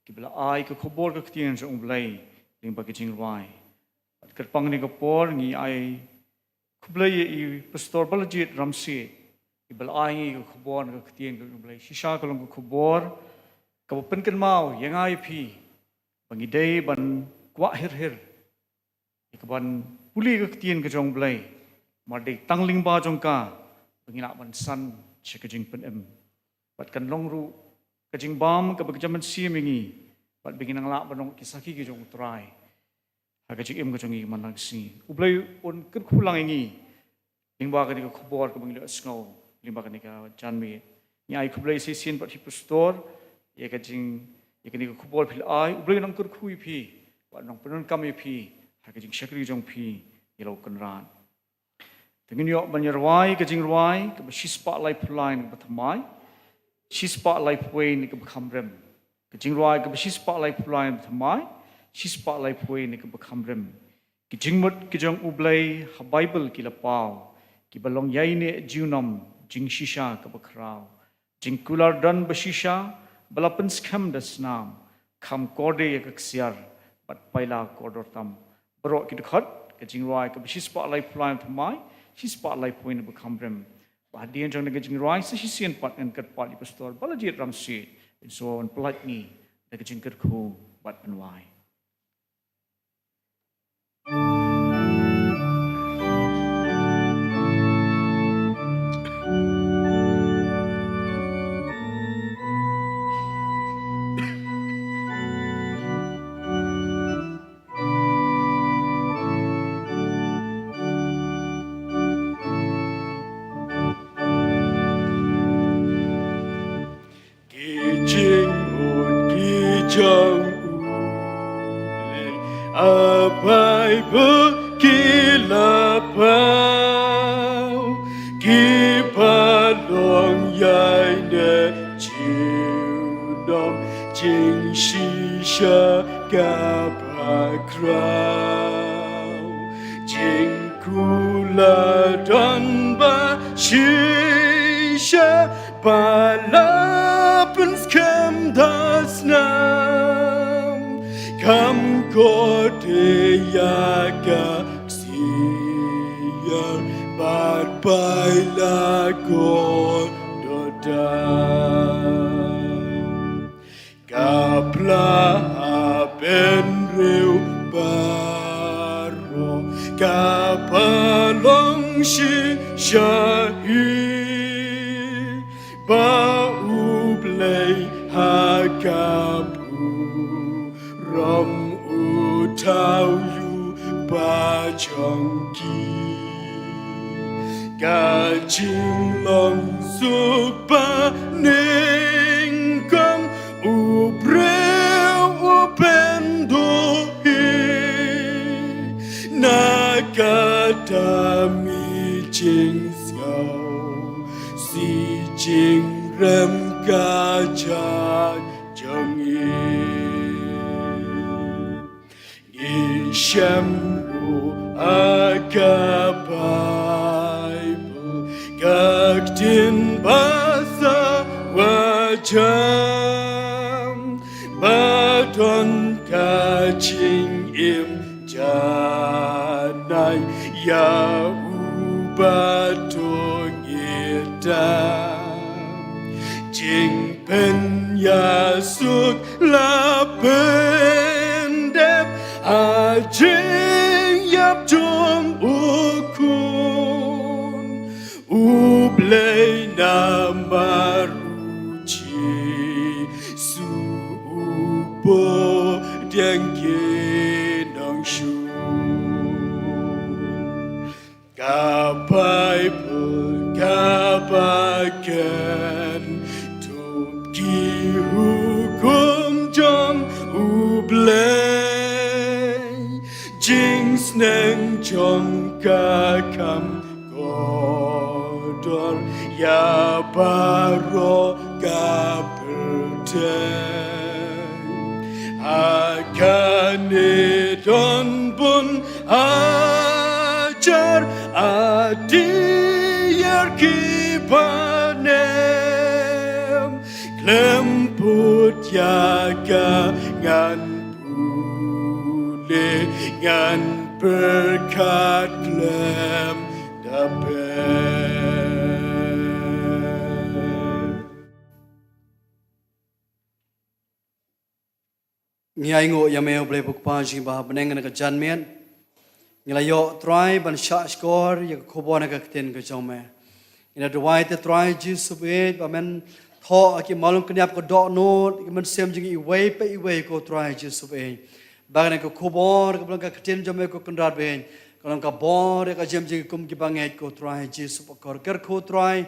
kiba la ai ka khubor ka ktien jong U Blei lyngba ka jingrwai. Bad kyrpang kane ka por ngi ai khublei ïa i Pastor Balajied Ramsiej, iba la ai ngi ka khubor ka ktien ka jong U Blei. Shisha ka long ka khubor kaba pynkynmaw ïa nga ïa phi ba ngi dei ban kwah hir hir ïa kaban pule ka ktien ka jong U Blei, namar dei tang lyngba jong ka ba ngin lah ban san sha ka jingpynim. Bad kan long ruh ka jingbam kaba ka jingmynsiem ïa ngi, bad ba ngin nang lah ban long ki sakhi ki jong U Trai ha ka jingim ka jong ngi man la ka sngi. U Blei un kyrkhu lang ïa ngi lyngba kane ka khubor kaba ngi la sngew lyngba kane ka janmiet. Ngi ai khublei shisien bad ïa i Pastor ïa ka jing, ïa kane ka khubor phi la ai. U Blei un nang kyrkhu ïa phi bad un nang pyndonkam ïa phi ha ka jingshakri jong phi ïa la u Kynrad. Te ngin ïoh ban ïarwai ka jingrwai kaba shispah laiphew lai na kaba thymmai, shispah laiphew wei na kaba kham rim. Ka jingrwai kaba shispah laiphew lai na kaba thymmai, shispah laiphew wei na kaba kham rim. Ki jingmut ki jong U Blei ha Baibl ki la paw, kiba long ïaineh junom, jingshisha kaba khraw, jingkular don ba shisha ba la pynskhem da snam, kham kordor ïa ka ksiar bad paila kordor tam. Baroh ki dkhot, ka jingrwai kaba shispah laiphew lai na kaba thymmai, shispah laiphew wei na kaba kham rim. Ba hadien jong kane ka jingrwai sa shisien pat ngan kyrpad ïa i Pastor Balajied Ramsiej un sa wan pyllait ïa ngi da ka jingkyrkhu bad pynwai. Ki jingmut ki jong u Blei, a Baibl ki la paw, kiba long ïaineh junom, jingshisha kaba khraw, jingkular don ba shisha ba la pynskhem da snam, kham kordor Ïa ka ksiar bad bai la kordor. Ka pla ha bynriew baroh, ka ba long shisha hi, ba U Blei ha ka burom u thaw lypa jong ki. Ka jinglong suk ba nyngkong u briew u pynduh hi, na ka dami jingsngew, shi jingrem ka jait jong ngi. Ngi shem ruh ha ka Baibl, ka ktien ba sawa jam, ba don ka jingim janai ïa uba to ngi tam. Jingpynïasuk la pyndep ha jingïap jong U Khun U Blei namar U Jisu u pdiang ki nongshun. Ka Baibl ka ba kyntup ki hukum jong U Blei, jingsneng jong ka kam kordor ïa baroh ka pyrthei. Ha kane don bun hajar atiar kiba nem, khlem put ïa ka ngan pule, ngan pyrkhat khlem da pep. Ngi ainguh ïa me, U Blei U Kpa jong ngi ba ha bneng, na ka janmiet ngi la ïoh, Trai, ban shahshkor ïa ka khubor na ka ktien ka jong me. Ngi la duwai te, Trai Jisu baieit, ba men thoh ha ki mawlynnong, ki ïap, ka dohnud, ki mynsiem jong ngi iwei pa iwei, ko Trai Jisu baieit, ba kane ka khubor kaba long ka ktien jong me, ko Kynrad baieit, ka long ka bor ïa ka jingim jong ngi kum ki bangeit, ko Trai Jisu bakor. Kyrkhu, Trai,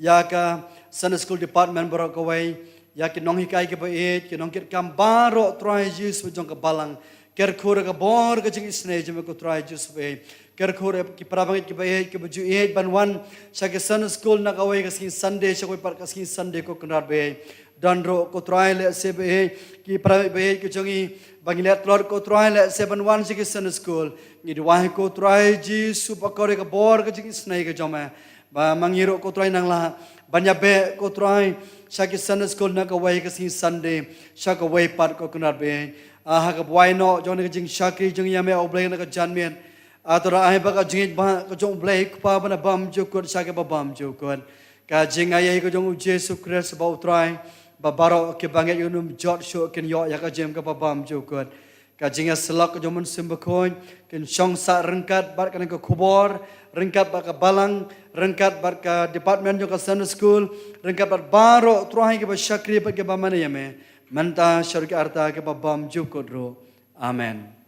ïa ka Sunday School Department baroh kawei, ïa ki nonghikai kiba ïeit, ki nongkitkam baroh, Trai Jisu, jong ka balang. Kyrkhu da ka bor ka jingisynei jong me, ko Trai Jisu baieit. Kyrkhu da ki para bangeit kiba ïeit, kiba ju ïeit ban wan sha ki Sunday School na kawei ka sngi Sunday sha kawei pat ka sngi Sunday, ko Kynrad baieit. Don ruh, ko Trai, lehse baieit, ki para bangeit baieit ki jong ngi ba ngi leh tlot, ko Trai, lehse ban wan sha ki Sunday School. Ngi duwai, ko Trai Jisu bakor, ïa ka bor ka jingisynei ka jong me, ba ma ngi ruh, ko Trai, nang lah ban ïabeh, ko Trai, sha ki Sunday School na kawei ka sngi Sunday sha kawei pat, ko Kynrad baieit. Ah, ha kaba wai noh jong kane ka jingshakri jong ngi ïa me, ah, U Blei, na ka janmiet, ah, to da ai ba ka jingïeit ba ka jong U Blei Kpa ba na bymjukut sha kiba bymjukut, ka jingaiei ka jong U Jisu Khrist ba U Trai, ba baroh kiba ngeit ïa u, ym jot shuh, kin ïoh ïa ka jingim kaba bymjukut. Ka jingïasyllok ka jong U Mynsiem Bakhuid kin shong sah ryngkat bad kane ka khubor, ryngkat bad ka balang, ryngkat bad ka department jong ka Sunday School, ryngkat bad baroh, Trai, kiba shakri bad kiba mane ïa me, mynta sha ki arta kiba bymjukut ruh. Amen.